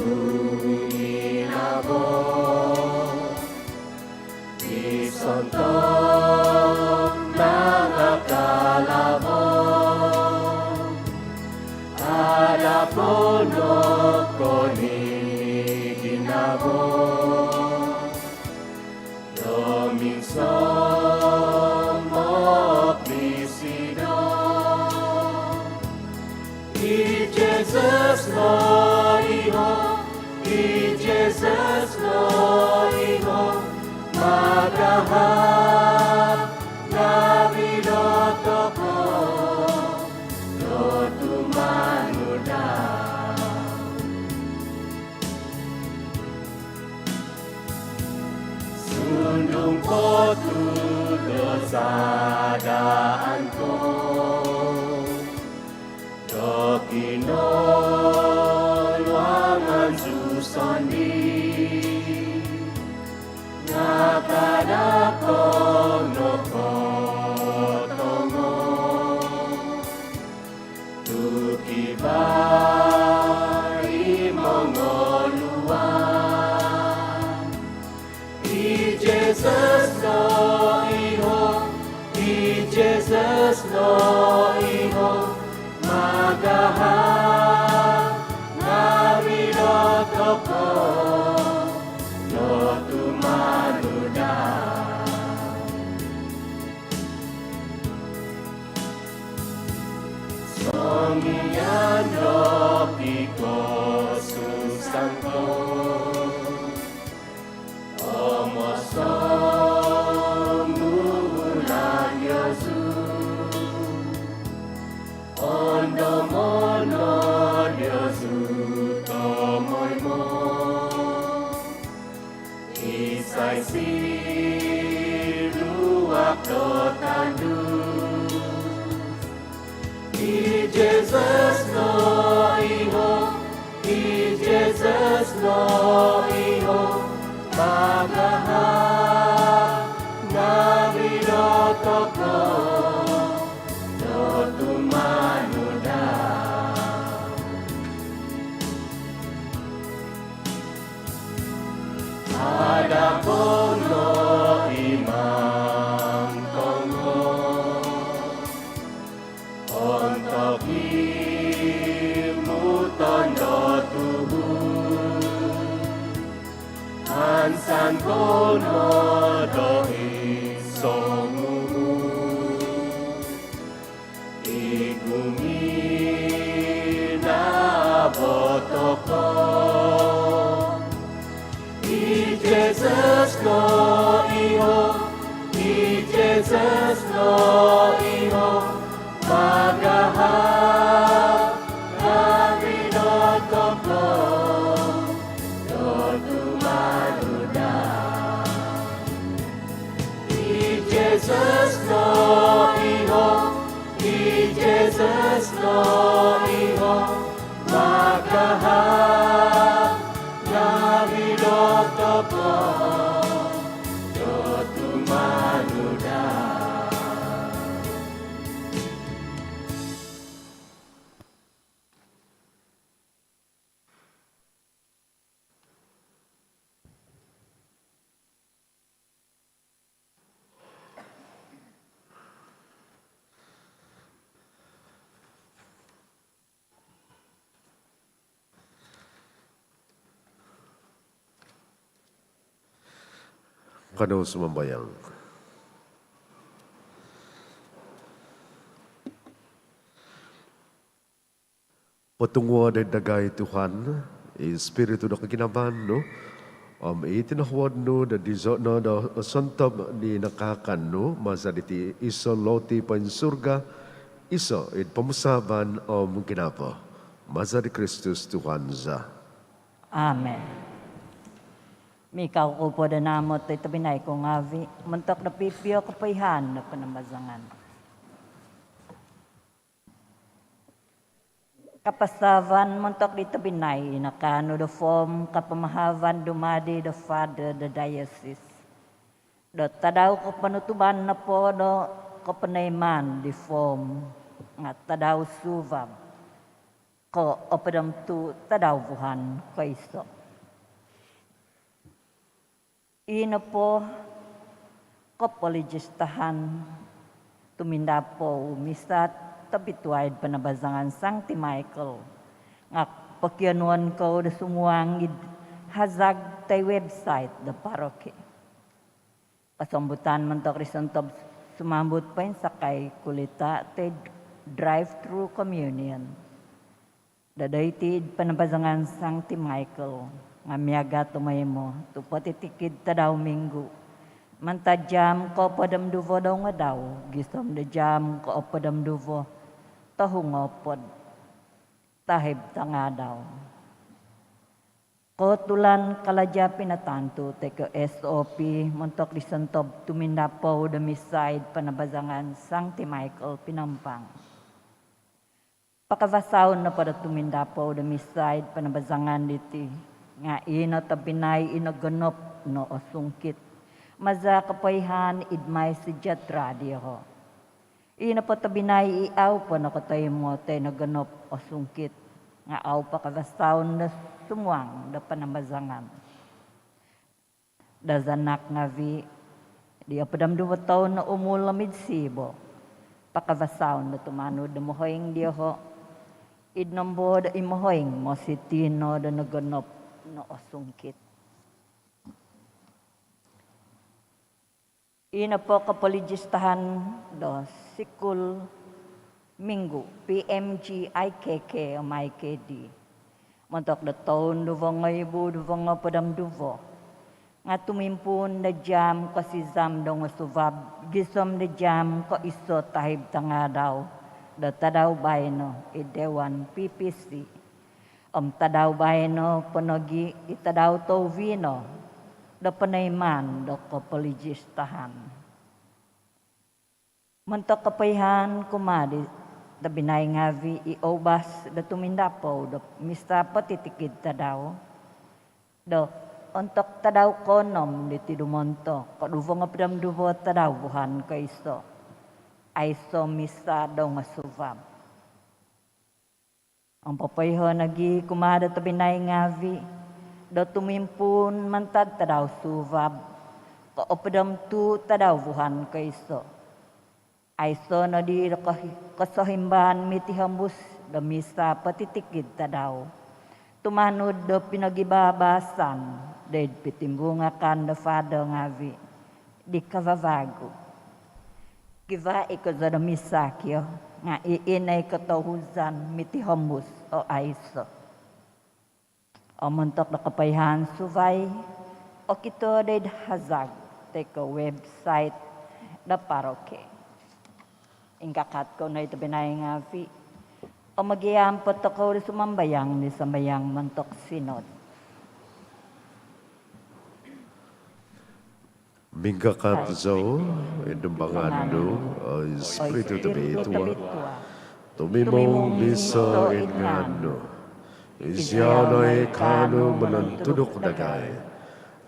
ginavo, i sontob nangakalavo, ada ponokoni ginavo do minsomok disido. I Jesus no iho, i Jesus no iho, magahap ngavi do tokou do tumanud dau. Sundung po tu do sadaan ko do kinoluangan ku sondii, nga kada ko nokotongo tu kivaa i mongoluan. I Jesus no iho, i Jesus no iho, magahap ngavi do tokou do tumanud dau. Songian do pikosusaan kou om osonguhulan diozu, ondomon no diozu tomoimo. Isai sinuak do tandus, i Jesus no iho, i Jesus no iho, magahap ngavi do tokou do tumanud dau. Adakon no imang tongo ontok imuton do tuhu, ansan ko no do isonguhu. I gumi naboto ko. I Jesus no iho, i Jesus no iho, magahap ngavi do tokou do tumanud daa. I Jesus no iho, i Jesus no iho, magahap ngavi do tokou do tumanud daa. Kanou sumambayang. Potunguo' doid dagai Tuhan i Spiritu do koginavaan nu, om i tinohuod nu do dizo no do sontob di nakaakan nu maza diti iso' loti poinsurga, iso' id pomusaavan om ginavo. Maza di Kristus Tuhan za. Amen. Mikau kou po do naamot oi tobpinai ku ngavi' montok do pipio kopoihaan do panambazangan. Kapasaavan montok di tobpinai i nakaanu do form kapamahavan dumadi do father do diocese do tadau koponutuban nopo do koponoimaan di form nga' tadau suvab ko' opod om tuu tadau vuhan koiso'. I nopo kopolijistahan tumindapou misa tobituaid panambazangan Sangti Michael nga' pokionuon kou do sumuang id hazag toi website do paroki. Kosombutan montok di sontob sumambut poinsakai kulita' toi drive-through communion. Doiti id panambazangan Sangti Michael nga' miaga' tomoimo tu' potitikid tadau minggu mantad jaam koopod om duvo do ngadau gisom do jaam koopod om duvo tohu ngoopod tahib tangaadau. Kootulan kalaja' pinatantu toi ko' S O P montok di sontob tumindapou do misa id panambazangan Sangti Michael Pinampang. Pakavasaon nopo do tumindapou do misa id panambazangan diti nga' i no tobpinai i nogonop no o sungkit maza' kopoihaan id MySejahtera dioho'. I nopo tobpinai i au' po nokotoimo toi nogonop o sungkit nga' au' pakavasaon do sumuang do panambazangan. Dazanak ngavi' di opod om duvo toun o umul om id siibo pakavasaon do tumanud do mohoing dioho' id nombo do i mohoing mositi no do nogonop no o sungkit. I nopo kopolijistahan do sikul minggu P M G I K K om I K D montok do toun duvo ngoibu duvo ngoopod om duvo nga' tumimpuun do jaam kosizam do ngosuvab gisom do jaam koiso' tahib tangaadau do tadau baino id Dewan P P C om tadau baino po nogi' i tadau touvi no do ponoimaan do kopolijistahan. Montok kopoihaan kumaa di tobpinai ngavi' i oubas do tumindapou do misa potitikid tadau do ontok tadau koonom diti dumontok koduvo ngoopod om duvo tadau vuhan koiso', aiso' misa do ngosuvab. Om popoiho' nogi' kumaa do tobpinai ngavi' do tumimpuun mantad tadau suvab, koopod om tuu tadau vuhan koiso. Aiso nodi do kohi-, kosohimbaan mitihombus do misa potitikid tadau, tumanud do pinogibaabasan doid pitimbuungakan do fado ngaavi di kavavagu. Kivaa i kozo do misa kio, nga ii no i kotohuzan mitihombus o aiso. Om montok do kopoihaan suvai, okito doid hazag toi ko website do paroki. Ingkakat kou no i tobpinai ngaavi om mogiampai tokou do sumambayang di sambayang montok sinod. Mingkakat zou id dumbangan nu, o Ispiritu Tobitua, tumimung miiso id ngaan nu. Iziau no i kaanu monontuduk dagai.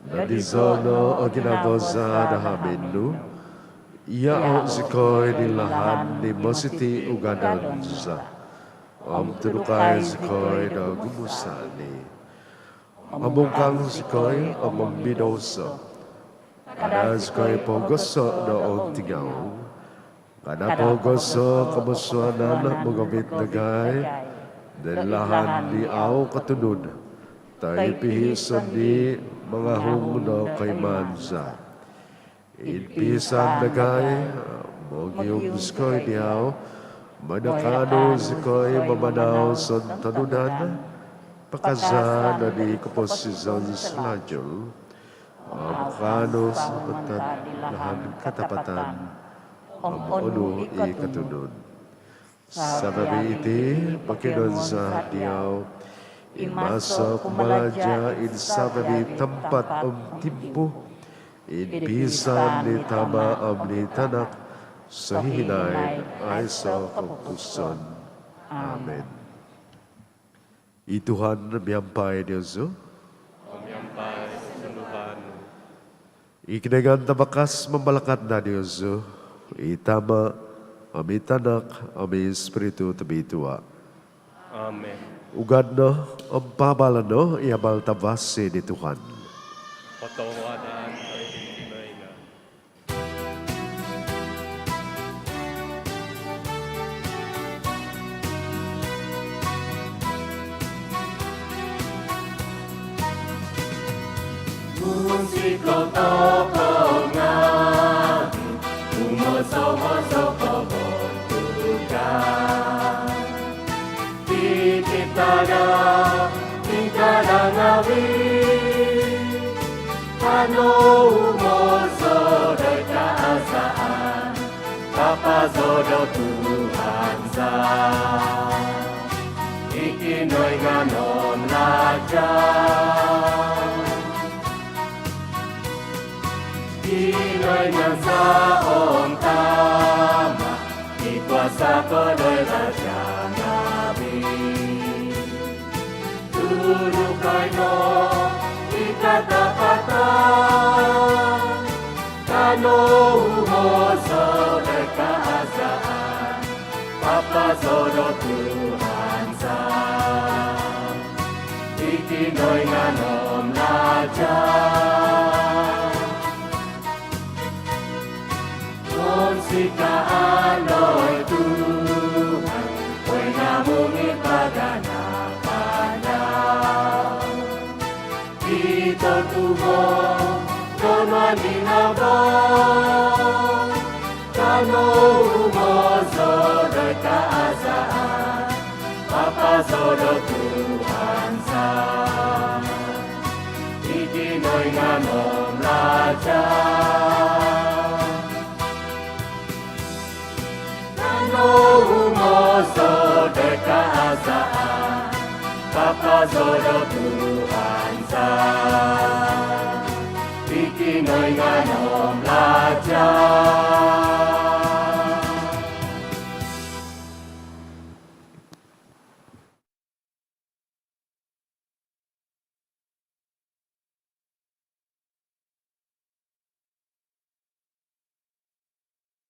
Dadi zou no o ginavo za do hamin nu, iao zikoi di lahan di mositi ugadon za. Om tudukai zikoi do gumusa ni. Om ungkang zikoi om mombidouso. Kada zikoi pohogoso do ontingau. Kada pohogoso kobosuanan mogovit dagai doid lahan di au kotunud, toi pihi sondii mangahung do koimaan za. Id piisaan dagai, mogium zikoi diau, moi do kaanu zikoi mamanau sontonudan, pakazaan no di koposizon salajul, om kaanu sumantad di lahan katapatan om onu i kotunud. Sabaagi iti pokionuon za diau, i maso kumalaja id sabaagi tampat om timpu, id piisaan di Tama om di Tanak, sohihinaid aiso kopupuson. Amin. I Tuhan miampai diozu. Om miampai sunduan nu. I Kinoingan Tavakas mambalakat no diozu, i Tama, om i Tanak, om i Ispiritu Tobitua. Amin. Ugad no, om paabalo no i abal tavasi di Tuhan. Kotohuadan oi di Kinoingan. Musik tokou ngaavi, umoso-oso kobontugan. Titip tadau, titadau ngaavi, kanou umoso doid kaazaan, papazo do Tuhan za. I Kinoingan om Raja. Kinoingan za om Tama, i kuasa ko doid raja ngaavi. Tudukai no i katapatan, kanou umoso doid kaazaan, papazo do Tuhan za. I Kinoingan om Raja. Om sikaanoi Tuhan, oi namung i paganakan dau. Ito tumo do maninabang, kanou umoso doid kaazaan, papazo do Tuhan za. I Kinoingan om Raja. Kanou umoso doid kaazaan, papazo do Tuhan za. I Kinoingan om Raja.